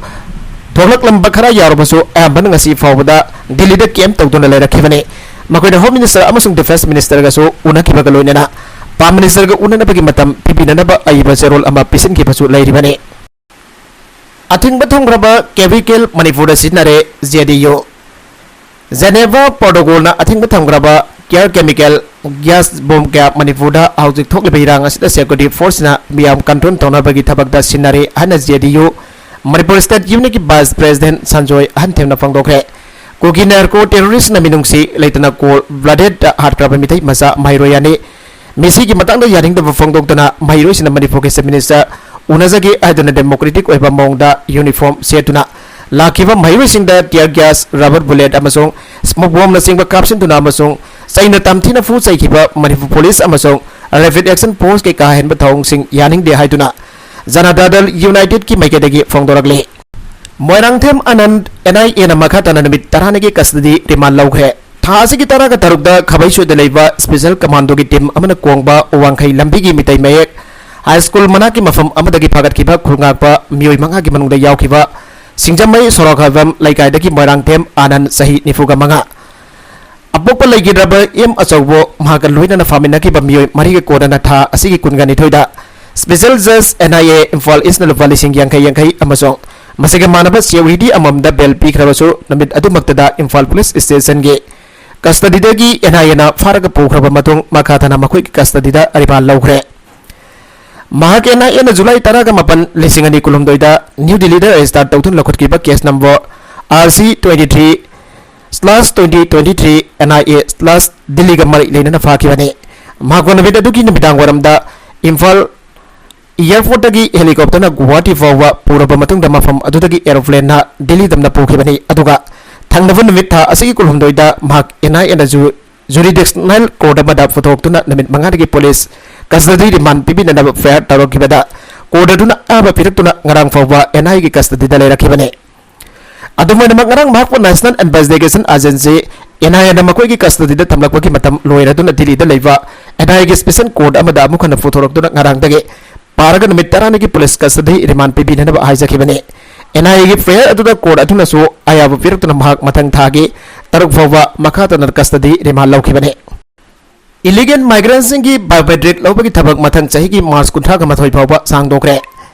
ꯊꯣꯛꯂꯛꯂꯝꯕ ꯈꯔ ꯌꯥꯎꯔꯕꯁꯨ ꯑꯌꯥꯝꯕꯅ ꯉꯁꯤ ꯐꯥꯎꯕꯗ ꯗꯤꯜꯂꯤꯗ camp ꯇꯧꯗꯨꯅ ꯂꯩꯔꯛꯈꯤꯕꯅꯤ꯫ ꯃꯈꯣꯏꯅ Home Minister ꯑꯃꯁꯨꯡ Defence Ministerꯒꯁꯨ ꯎꯅꯈꯤꯕꯒ ꯂꯣꯏꯅꯅ Prime Ministerꯒ ꯎꯅꯅꯕꯒꯤ ꯃꯇꯝ ꯄꯤꯕꯤꯅꯅꯕ ꯑꯏꯕ ꯆꯦꯔꯣꯜ ꯑꯃ ꯄꯤꯁꯤꯟꯈꯤꯕꯁꯨ ꯂꯩꯔꯤꯕꯅꯤ꯫ ꯑꯊꯤꯡꯕ ꯊꯝꯈ꯭ꯔꯕ chemical ꯃꯅꯤꯄꯨꯔꯗ ꯁꯤꯖꯤꯟꯅꯔꯦ, JDU꯫ Geneva Protocolꯅ ꯑꯊꯤꯡꯕ ꯊꯝꯈ꯭ꯔꯕ Care Chemical gas bomb ꯀꯌꯥ ꯃꯅꯤꯄꯨꯔꯗ ꯍꯧꯖꯤꯛ ꯊꯣꯛꯂꯤꯕ ꯏꯔꯥꯡ ꯑꯁꯤꯗ security forceꯅ ꯃꯤꯌꯥꯝ control ꯇꯧꯅꯕꯒꯤ ꯊꯕꯛꯇ ꯁꯤꯖꯤꯟꯅꯔꯦ ꯍꯥꯏꯅ JDU Manipur State Unitꯀꯤ Vice President Sanjoy ꯑꯍꯟꯊꯦꯝꯅ ꯐꯣꯡꯗꯣꯛꯈ꯭ꯔꯦ꯫ ꯀꯨꯀꯤ narco terroristꯅ ꯃꯤꯅꯨꯡꯁꯤ ꯂꯩꯇꯅ cold bloodedꯇ ꯍꯥꯠꯈ꯭ꯔꯕ ꯃꯤꯇꯩ ꯃꯆꯥ ꯃꯍꯩꯔꯣꯏ ꯑꯅꯤ ꯃꯤꯁꯤꯒꯤ ꯃꯇꯥꯡꯗ ꯌꯥꯅꯤꯡꯗꯕ ꯐꯣꯡꯗꯣꯛꯇꯨꯅ ꯃꯍꯩꯔꯣꯏꯁꯤꯡꯅ ꯃꯅꯤꯄꯨꯔꯒꯤ Chief Minister ꯎꯅꯖꯒꯦ ꯍꯥꯏꯗꯨꯅ democratic ꯑꯣꯏꯕ ꯃꯑꯣꯡꯗ uniform ꯁꯦꯠꯇꯨꯅ ꯂꯥꯛꯈꯤꯕ ꯃꯍꯩꯔꯣꯏꯁꯤꯡꯗ tear gas, rubber bullet ꯑꯃꯁꯨꯡ smoke bombꯅꯆꯤꯡꯕ ꯀꯥꯞꯁꯤꯟꯗꯨꯅ ꯑꯃꯁꯨꯡ ꯆꯩꯅ ꯇꯝꯊꯤꯅ ꯐꯨ ꯆꯩꯈꯤꯕ ꯃꯅꯤꯄꯨꯔ police ꯑꯃꯁꯨꯡ Rapid Action Forceꯀꯤ ꯀꯥ ꯍꯦꯟꯕ ꯊꯧꯑꯣꯡꯁꯤꯡ ꯌꯥꯅꯤꯡꯗꯦ ꯍꯥꯏꯗꯨꯅ ꯖꯅꯇꯥ ꯗꯜ Unitedꯀꯤ ꯃꯥꯏꯀꯩꯗꯒꯤ ꯐꯣꯡꯗꯣꯔꯛꯂꯤ꯫ ꯃꯣꯏꯔꯥꯡꯊꯦꯝ ꯑꯅꯟ NIAꯅ ꯃꯈꯥ ꯇꯥꯅ ꯅꯨꯃꯤꯠ ꯇꯔꯥꯅꯤꯒꯤ custody remand ꯂꯧꯈ꯭ꯔꯦ꯫ ꯊꯥ ꯑꯁꯤꯒꯤ ꯇꯔꯥꯒ ꯇꯔꯨꯛꯇ ꯈꯥꯕꯩꯁꯣꯏꯗ ꯂꯩꯕ special commandoꯒꯤ team ꯑꯃꯅ ꯀꯣꯡꯕ ꯋꯥꯡꯈꯩ ꯂꯝꯕꯤꯒꯤ ꯃꯤꯇꯩ ꯃꯌꯦꯛ high school ꯃꯅꯥꯛꯀꯤ ꯃꯐꯝ ꯑꯃꯗꯒꯤ ꯐꯥꯒꯠꯈꯤꯕ ꯈꯨꯜꯉꯥꯛꯄ ꯃꯤꯑꯣꯏ ꯃꯉꯥꯒꯤ ꯃꯅꯨꯡꯗ ꯌꯥꯎꯈꯤꯕ ꯁꯤꯡꯖꯃꯩ ꯁꯣꯔꯣꯛꯈꯥꯏꯕꯝ ꯂꯩꯀꯥꯏꯗꯒꯤ ꯃꯣꯏꯔꯥꯡꯊꯦꯝ ꯑꯅꯟ ꯆꯍꯤ ꯅꯤꯐꯨꯒ ꯃꯉꯥ, ꯑꯄꯣꯛꯄ ꯂꯩꯈꯤꯗ꯭ꯔꯕ ꯑꯦꯝ ꯑꯆꯧꯕ ꯃꯍꯥꯛꯀ ꯂꯣꯏꯅꯅ ꯐꯥꯃꯤꯟꯅꯈꯤꯕ ꯃꯤꯑꯣꯏ ꯃꯔꯤꯒ ꯀꯣꯟꯅꯅ ꯊꯥ ꯑꯁꯤꯒꯤ ꯀꯨꯟꯒ ꯅꯤꯊꯣꯏꯗ Special Judge NIA ꯏꯝꯐꯥꯜ Eastꯅ ꯂꯨꯄꯥ ꯂꯤꯁꯤꯡ ꯌꯥꯡꯈꯩ ꯌꯥꯡꯈꯩ ꯑꯃꯁꯨꯡ ꯃꯁꯤꯒ ꯃꯥꯟꯅꯕ security ꯑꯃꯃꯝꯗ bail ꯄꯤꯈ꯭ꯔꯕꯁꯨ ꯅꯨꯃꯤꯠ ꯑꯗꯨꯃꯛꯇꯗ ꯏꯝꯐꯥꯜ police stationꯒꯤ custodyꯗꯒꯤ NIAꯅ ꯐꯥꯔꯒ ꯄꯨꯈ꯭ꯔꯕ ꯃꯇꯨꯡ ꯃꯈꯥ ꯇꯥꯅ ꯃꯈꯣꯏꯒꯤ custodyꯗ remand ꯂꯧꯈ꯭ꯔꯦ꯫ ꯃꯍꯥꯛ NIAꯅ ꯖꯨꯂꯥꯏ ꯇꯔꯥꯒ ꯃꯥꯄꯟ, ꯂꯤꯁꯤꯡ ꯑꯅꯤ ꯀꯨꯟꯍꯨꯝꯗꯣꯏꯗ ꯅ꯭ꯌꯨ ꯗꯤꯜꯂꯤꯗ register ꯇꯧꯗꯨꯅ ꯂꯧꯈꯠꯈꯤꯕ case number RC twenty three slash twenty twenty three NIA slash ꯗꯤꯜꯂꯤꯒ ꯃꯔꯤ ꯂꯩꯅꯅ ꯐꯥꯈꯤꯕꯅꯤ꯫ ꯃꯍꯥꯛꯄꯨ ꯅꯨꯃꯤꯠ ꯑꯗꯨꯒꯤ ꯅꯨꯃꯤꯗꯥꯡ ꯋꯥꯏꯔꯝꯗ ꯏꯝꯐꯥꯜ airportꯇꯒꯤ helicopterꯅ ꯒꯨꯋꯥꯍꯥꯇꯤ ꯐꯥꯎꯕ ꯄꯨꯔꯕ ꯃꯇꯨꯡꯗ ꯃꯐꯝ ꯑꯗꯨꯗꯒꯤ aeroplaneꯅ ꯗꯤꯜꯂꯤ ꯇꯝꯅ ꯄꯨꯈꯤꯕꯅꯤ꯫ ꯑꯗꯨꯒ ꯊꯪꯅꯕ ꯅꯨꯃꯤꯠ ꯊꯥ ꯑꯁꯤꯒꯤ ꯀꯨꯟꯍꯨꯝꯗꯣꯏꯗ ꯃꯍꯥꯛ NIAꯅ ju-, jurisdictional court ꯑꯃꯗ ꯄꯨꯊꯣꯛꯇꯨꯅ ꯅꯨꯃꯤꯠ ꯃꯉꯥꯅꯤꯒꯤ police custody remand ꯄꯤꯕꯤꯅꯅꯕ ꯐꯤꯔꯥꯠ ꯇꯧꯔꯛꯈꯤꯕꯗ court ꯑꯗꯨꯅ ꯑꯌꯥꯕ ꯄꯤꯔꯛꯇꯨꯅ ꯉꯔꯥꯡ ꯐꯥꯎꯕ NIAꯒꯤ custodyꯗ ꯂꯩꯔꯛꯈꯤꯕꯅꯤ꯫ ꯑꯗꯨꯝ ꯑꯣꯏꯅꯃꯛ, ꯉꯔꯥꯡ ꯃꯍꯥꯛꯄꯨ National Investigation Agency, NIAꯅ ꯃꯈꯣꯏꯒꯤ custodyꯗ ꯊꯝꯂꯛꯄꯒꯤ ꯃꯇꯝ ꯂꯣꯏꯔꯗꯨꯅ ꯗꯤꯜꯂꯤꯗ ꯂꯩꯕ ꯑꯦꯟ ꯑꯥꯏ ꯑꯦꯒꯤ ꯁ꯭ꯄꯦꯁꯦꯜ ꯀꯣꯔꯠ ꯑꯃꯗ ꯑꯃꯨꯛ ꯍꯟꯅ ꯄꯨꯊꯣꯔꯛꯇꯨꯅ ꯉꯔꯥꯡꯗꯒꯤ ꯄꯥꯔꯒ ꯅꯨꯃꯤꯠ ꯇꯔꯥꯅꯤꯒꯤ ꯄꯨꯂꯤꯁ ꯀꯁꯇꯗꯤ ꯔꯤꯃꯥꯟ ꯄꯤꯕꯤꯅꯅꯕ ꯍꯥꯏꯖꯈꯤꯕꯅꯤ꯫ ꯑꯦꯟ ꯑꯥꯏ ꯑꯦꯒꯤ ꯐꯦꯌꯔ ꯑꯗꯨꯗ ꯀꯣꯔꯠ ꯑꯗꯨꯅꯁꯨ ꯑꯌꯥꯕ ꯄꯤꯔꯛꯇꯨꯅ ꯃꯍꯥꯛ ꯃꯊꯪ ꯊꯥꯒꯤ ꯇꯔꯨꯛ ꯐꯥꯎꯕ ꯃꯈꯥ ꯇꯥꯅ ꯀꯁꯇꯗꯤ ꯔꯤꯃꯥꯟ ꯂꯧꯈꯤꯕꯅꯤ꯫ ꯏꯂꯤꯒꯦꯜ ꯃꯥꯏꯒ꯭ꯔꯦꯟꯁꯤꯡꯒꯤ ꯕꯥꯏꯑꯣꯃꯦꯇ꯭ꯔꯤꯛ ꯂꯧꯕꯒꯤ ꯊꯕꯛ ꯃꯊꯪ ꯆꯍꯤꯒꯤ ꯃꯥꯔꯆ ꯀꯨꯟꯊ꯭ꯔꯥꯒ ꯃꯥꯊꯣꯏ ꯐꯥꯎꯕ ꯁꯥꯡꯗꯣꯛꯈ꯭ꯔꯦ꯫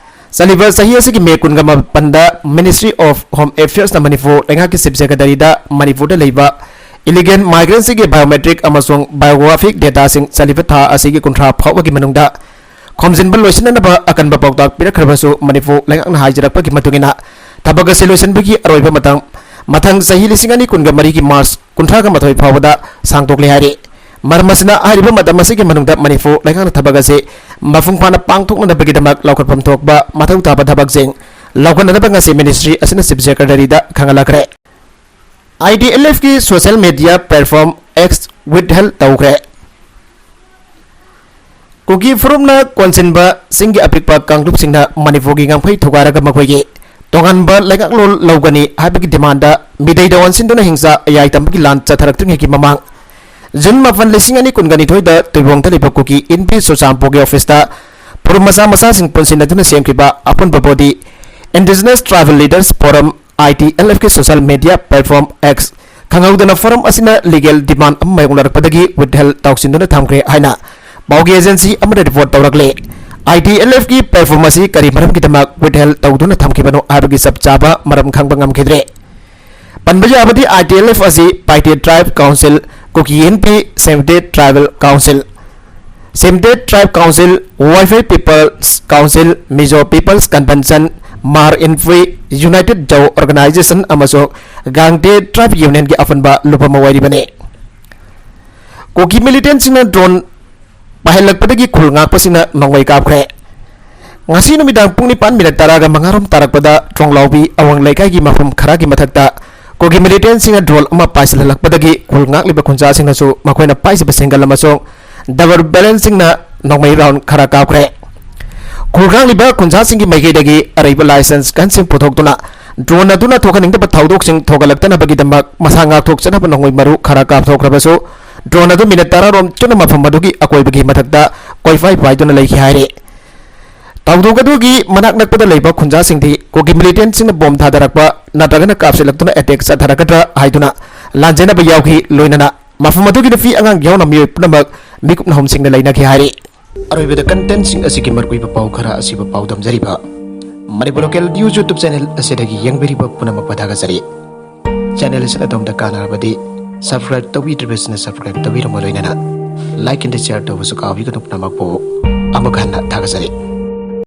ꯆꯠꯂꯤꯕ ꯆꯍꯤ ꯑꯁꯤꯒꯤ ꯃꯦ ꯀꯨꯟꯒ ꯃꯥꯄꯟꯗ Ministry of Home Affairsꯅ ꯃꯅꯤꯄꯨꯔ ꯂꯩꯉꯥꯛꯀꯤ ꯆꯤꯐ ꯁꯦꯀ꯭ꯔꯦꯇꯔꯤꯗ ꯃꯅꯤꯄꯨꯔꯗ ꯂꯩꯕ ꯏꯂꯤꯒꯦꯜ ꯃꯥꯏꯒ꯭ꯔꯦꯟꯁꯤꯡꯒꯤ ꯕꯥꯏꯑꯣꯃꯦꯇ꯭ꯔꯤꯛ ꯑꯃꯁꯨꯡ ꯕꯥꯏꯑꯣꯒ꯭ꯔꯥꯐꯤꯛ ꯗꯦꯇꯥꯁꯤꯡ ꯆꯠꯂꯤꯕ ꯊꯥ ꯑꯁꯤꯒꯤ ꯀꯨꯟꯊ꯭ꯔꯥ ꯐꯥꯎꯕꯒꯤ ꯃꯅꯨꯡꯗ ꯈꯣꯝꯖꯤꯟꯕ ꯂꯣꯏꯁꯤꯟꯅꯅꯕ ꯑꯀꯟꯕ ꯄꯥꯎꯇꯥꯛ ꯄꯤꯔꯛꯈ꯭ꯔꯕꯁꯨ, ꯃꯅꯤꯄꯨꯔ ꯂꯩꯉꯥꯛꯅ ꯍꯥꯏꯖꯔꯛꯄꯒꯤ ꯃꯇꯨꯡ ꯏꯟꯅ ꯊꯕꯛ ꯑꯁꯤ ꯂꯣꯏꯁꯤꯟꯕꯒꯤ ꯑꯔꯣꯏꯕ ꯃꯇꯝ ꯃꯊꯪ ꯆꯍꯤ ꯂꯤꯁꯤꯡ ꯑꯅꯤ ꯀꯨꯟꯒ ꯃꯔꯤꯒꯤ ꯃꯥꯔꯆ ꯀꯨꯟꯊ꯭ꯔꯥꯒ ꯃꯥꯊꯣꯏ ꯐꯥꯎꯕꯗ ꯁꯥꯡꯗꯣꯛꯂꯦ ꯍꯥꯏꯔꯤ꯫ ꯃꯔꯝ ꯑꯁꯤꯅ, ꯍꯥꯏꯔꯤꯕ ꯃꯇꯝ ꯑꯁꯤꯒꯤ ꯃꯅꯨꯡꯗ ꯃꯅꯤꯄꯨꯔ ꯂꯩꯉꯥꯛꯅ ꯊꯕꯛ ꯑꯁꯤ ꯃꯄꯨꯡ ꯐꯥꯅ ꯄꯥꯡꯊꯣꯛꯅꯅꯕꯒꯤꯗꯃꯛ ꯂꯧꯈꯠꯐꯝ ꯊꯣꯛꯄ ꯃꯊꯧ ꯇꯥꯕ ꯊꯕꯛꯁꯤꯡ ꯂꯧꯈꯠꯅꯅꯕ ꯉꯁꯤ ꯃꯤꯅꯤꯁꯇ꯭ꯔꯤ ꯑꯁꯤꯅ ꯆꯤꯐ ꯁꯦꯀ꯭ꯔꯦꯇꯔꯤꯗ ꯈꯪꯍꯜꯂꯛꯈ꯭ꯔꯦ꯫ ꯑꯥꯏ ꯇꯤ ꯑꯦꯜ ꯑꯦꯐꯀꯤ social media platform X withheld ꯇꯧꯈ꯭ꯔꯦ꯫ ꯀꯨꯀꯤ ꯐꯨꯔꯨꯞꯅ ꯀꯣꯟꯁꯤꯟꯕꯁꯤꯡꯒꯤ ꯑꯄꯤꯛꯄ ꯀꯥꯡꯂꯨꯞꯁꯤꯡꯅ ꯃꯅꯤꯄꯨꯔꯒꯤ ꯉꯝꯈꯩ ꯊꯨꯒꯥꯏꯔꯒ ꯃꯈꯣꯏꯒꯤ ꯇꯣꯉꯥꯟꯕ ꯂꯩꯉꯥꯛꯂꯣꯟ ꯂꯧꯒꯅꯤ ꯍꯥꯏꯕꯒꯤ ꯗꯤꯃꯥꯟꯗ ꯃꯤꯗꯩꯗ ꯑꯣꯟꯁꯤꯟꯗꯨꯅ ꯍꯤꯡꯁꯥ ꯌꯥꯏ ꯇꯝꯕꯒꯤ ꯂꯥꯟ ꯆꯠꯊꯔꯛꯇ꯭ꯔꯤꯉꯩꯒꯤ ꯃꯃꯥꯡ, ꯖꯨꯟ ꯃꯥꯄꯟ, ꯂꯤꯁꯤꯡ ꯑꯅꯤ ꯀꯨꯟꯒ ꯅꯤꯊꯣꯏꯗ ꯇꯨꯏꯕꯣꯡꯗ ꯂꯩꯕ ꯀꯨꯀꯤ ꯏꯟꯄꯤ ꯆꯨꯔꯆꯥꯟꯄꯨꯔꯒꯤ ꯑꯣꯐꯤꯁꯇ ꯐꯨꯔꯨꯞ ꯃꯆꯥ ꯃꯆꯥꯁꯤꯡ ꯄꯨꯟꯁꯤꯟꯅꯗꯨꯅ ꯁꯦꯝꯈꯤꯕ ꯑꯄꯨꯟꯕ body Indigenous Tribal Leaders Forum, I T L ꯑꯦꯐꯀꯤ ꯁꯣꯁꯤꯌꯦꯜ ꯃꯦꯗꯤꯌꯥ ꯄ꯭ꯂꯦꯠꯐꯣꯔꯝ X, ꯈꯪꯍꯧꯗꯅ ꯐꯣꯔꯝ ꯑꯁꯤꯅ ꯂꯤꯒꯦꯜ ꯗꯤꯃꯥꯟ ꯑꯃ ꯃꯥꯌꯣꯛꯅꯔꯛꯄꯗꯒꯤ ꯋꯤꯠꯍꯦꯜ ꯇꯧꯁꯤꯟꯗꯨꯅ ꯊꯝꯈ꯭ꯔꯦ ꯍꯥꯏꯅ ꯄꯥꯎꯒꯤ ꯑꯦꯖꯦꯟꯁꯤ ꯑꯃꯅ ꯔꯤꯄꯣꯔꯠ ꯇꯧꯔꯛꯂꯦ꯫ ꯑꯥꯏ ꯇꯤ ꯑꯦꯜ ꯑꯦꯐꯀꯤ ꯄ꯭ꯂꯦꯠꯐꯣꯔꯝ ꯑꯁꯤ ꯀꯔꯤ ꯃꯔꯝꯒꯤꯗꯃꯛ ꯋꯤꯠꯍꯦꯜ ꯇꯧꯗꯨꯅ ꯊꯝꯈꯤꯕꯅꯣ ꯍꯥꯏꯕꯒꯤ ꯆꯞ ꯆꯥꯕ ꯃꯔꯝ ꯈꯪꯕ ꯉꯝꯈꯤꯗ꯭ꯔꯦ꯫ ꯄꯟꯕ ꯌꯥꯕꯗꯤ, ꯑꯥꯏ ꯇꯤ ꯑꯦꯜ ꯑꯦꯐ ꯑꯁꯤ Paite Tribe Council, ꯀꯨꯀꯤ ꯏꯟꯄꯤ, Same State Tribal Council, Same State Tribe Council, Vaiphei People's Council, Mizo People's Convention, Hmar Inpui, United Zo Organization ꯑꯃꯁꯨꯡ Gangte Tribe Unionꯒꯤ ꯑꯄꯨꯟꯕ ꯂꯨꯞ ꯑꯃ ꯑꯣꯏꯔꯤꯕꯅꯤ꯫ ꯀꯨꯀꯤ ꯃꯤꯂꯤꯇꯦꯟꯁꯤꯡꯅ ꯗ꯭ꯔꯣꯟ ꯄꯥꯏꯍꯜꯂꯛꯄꯗꯒꯤ ꯈꯨꯜ ꯉꯥꯛꯄꯁꯤꯡꯅ ꯅꯣꯡꯃꯩ ꯀꯥꯞꯈ꯭ꯔꯦ꯫ ꯉꯁꯤ ꯅꯨꯃꯤꯗꯥꯡ ꯄꯨꯡ ꯅꯤꯄꯥꯟ ꯃꯤꯅꯠ ꯇꯔꯥꯒ ꯃꯉꯥꯔꯣꯝ ꯇꯥꯔꯛꯄꯗ ꯇ꯭ꯔꯣꯡꯂꯥꯎꯕꯤ ꯑꯋꯥꯡ ꯂꯩꯀꯥꯏꯒꯤ ꯃꯐꯝ ꯈꯔꯒꯤ ꯃꯊꯛꯇ ꯀꯨꯀꯤ ꯃꯤꯂꯤꯇꯦꯟꯁꯤꯡꯅ ꯗ꯭ꯔꯣꯟ ꯑꯃ ꯄꯥꯏꯁꯤꯜꯍꯜꯂꯛꯄꯗꯒꯤ ꯈꯨꯜ ꯉꯥꯛꯂꯤꯕ ꯈꯨꯟꯖꯥꯁꯤꯡꯅꯁꯨ ꯃꯈꯣꯏꯅ ꯄꯥꯏꯖꯕ ꯁꯤꯡꯒꯜ ꯑꯃꯁꯨꯡ ꯗꯕꯜ ꯕꯦꯔꯦꯜꯁꯤꯡꯅ ꯅꯣꯡꯃꯩ ꯔꯥꯎꯟ ꯈꯔ ꯀꯥꯞꯈ꯭ꯔꯦ꯫ ꯈꯨꯜ ꯉꯥꯛꯂꯤꯕ ꯈꯨꯟꯖꯥꯁꯤꯡꯒꯤ ꯃꯥꯏꯀꯩꯗꯒꯤ ꯑꯔꯩꯕ ꯂꯥꯏꯁꯦꯟꯁ ꯒꯟꯁꯤꯡ ꯄꯨꯊꯣꯛꯇꯨꯅ ꯗ꯭ꯔꯣꯟ ꯑꯗꯨꯅ ꯊꯣꯛꯍꯟꯅꯤꯡꯗꯕ ꯊꯧꯗꯣꯛꯁꯤꯡ ꯊꯣꯛꯍꯜꯂꯛꯇꯅꯕꯒꯤꯗꯃꯛ ꯃꯁꯥ ꯉꯥꯛꯊꯣꯛꯆꯅꯕ ꯅꯣꯡꯃꯩ ꯃꯔꯨ ꯈꯔ ꯀꯥꯞꯊꯣꯛꯈ꯭ꯔꯕꯁꯨ, Drone ꯑꯗꯨ ꯃꯤꯅꯠ ꯇꯔꯥ ꯔꯣꯝ ꯆꯨꯞꯅ ꯃꯐꯝ ꯑꯗꯨꯒꯤ ꯑꯀꯣꯏꯕꯒꯤ ꯃꯊꯛꯇ ꯀꯣꯏꯐꯥꯏ ꯄꯥꯏꯗꯨꯅ ꯂꯩꯈꯤ ꯍꯥꯏꯔꯤ꯫ ꯊꯧꯗꯣꯛ ꯑꯗꯨꯒꯤ ꯃꯅꯥꯛ ꯅꯛꯄꯗ ꯂꯩꯕ ꯈꯨꯟꯖꯥꯁꯤꯡꯗꯤ ꯀꯨꯀꯤ militantꯁꯤꯡꯅ ꯕꯣꯝ ꯊꯥꯗꯔꯛꯄ ꯅꯠꯇ꯭ꯔꯒꯅ ꯀꯥꯞꯁꯤꯜꯂꯛꯇꯨꯅ attack ꯆꯠꯊꯔꯛꯀꯗ꯭ꯔꯥ ꯍꯥꯏꯗꯨꯅ ꯂꯥꯟꯖꯦꯟꯅꯕ ꯌꯥꯎꯈꯤ꯫ ꯂꯣꯏꯅꯅ ꯃꯐꯝ ꯑꯗꯨꯒꯤ ꯅꯨꯄꯤ ꯑꯉꯥꯡ ꯌꯥꯎꯅ ꯃꯤꯑꯣꯏ ꯄꯨꯝꯅꯃꯛ ꯃꯤꯀꯨꯞꯅ ꯍꯨꯝꯁꯤꯡꯅ ꯂꯩꯅꯈꯤ ꯍꯥꯏꯔꯤ꯫ ꯑꯔꯣꯏꯕꯗ contentꯁꯤꯡ ꯑꯁꯤꯒꯤ ꯃꯔꯨꯑꯣꯏꯕ ꯄꯥꯎ ꯈꯔ ꯑꯁꯤꯕꯨ ꯄꯥꯎꯗꯝꯖꯔꯤꯕ Manipur Local News YouTube channel ꯑꯁꯤꯗꯒꯤ ꯌꯦꯡꯕꯤꯔꯤꯕ ꯄꯨꯝꯅꯃꯛꯄꯨ ꯊꯥꯒꯠꯆꯔꯤ꯫ Channel ꯑꯁꯤꯅ ꯑꯗꯣꯝꯗ ꯀꯥꯟꯅꯔꯕꯗꯤ subscribe ꯇꯧꯕꯤꯗ꯭ꯔꯤꯕꯁꯤꯡꯅ subscribe ꯇꯧꯕꯤꯔꯝꯕ ꯂꯣꯏꯅꯅ like and share ꯇꯧꯕꯁꯨ ꯀꯥꯎꯕꯤꯒꯅꯨ꯫ ꯄꯨꯝꯅꯃꯛꯄꯨ ꯑꯃꯨꯛ ꯍꯟꯅ ꯊꯥꯒꯠꯆꯔꯤ꯫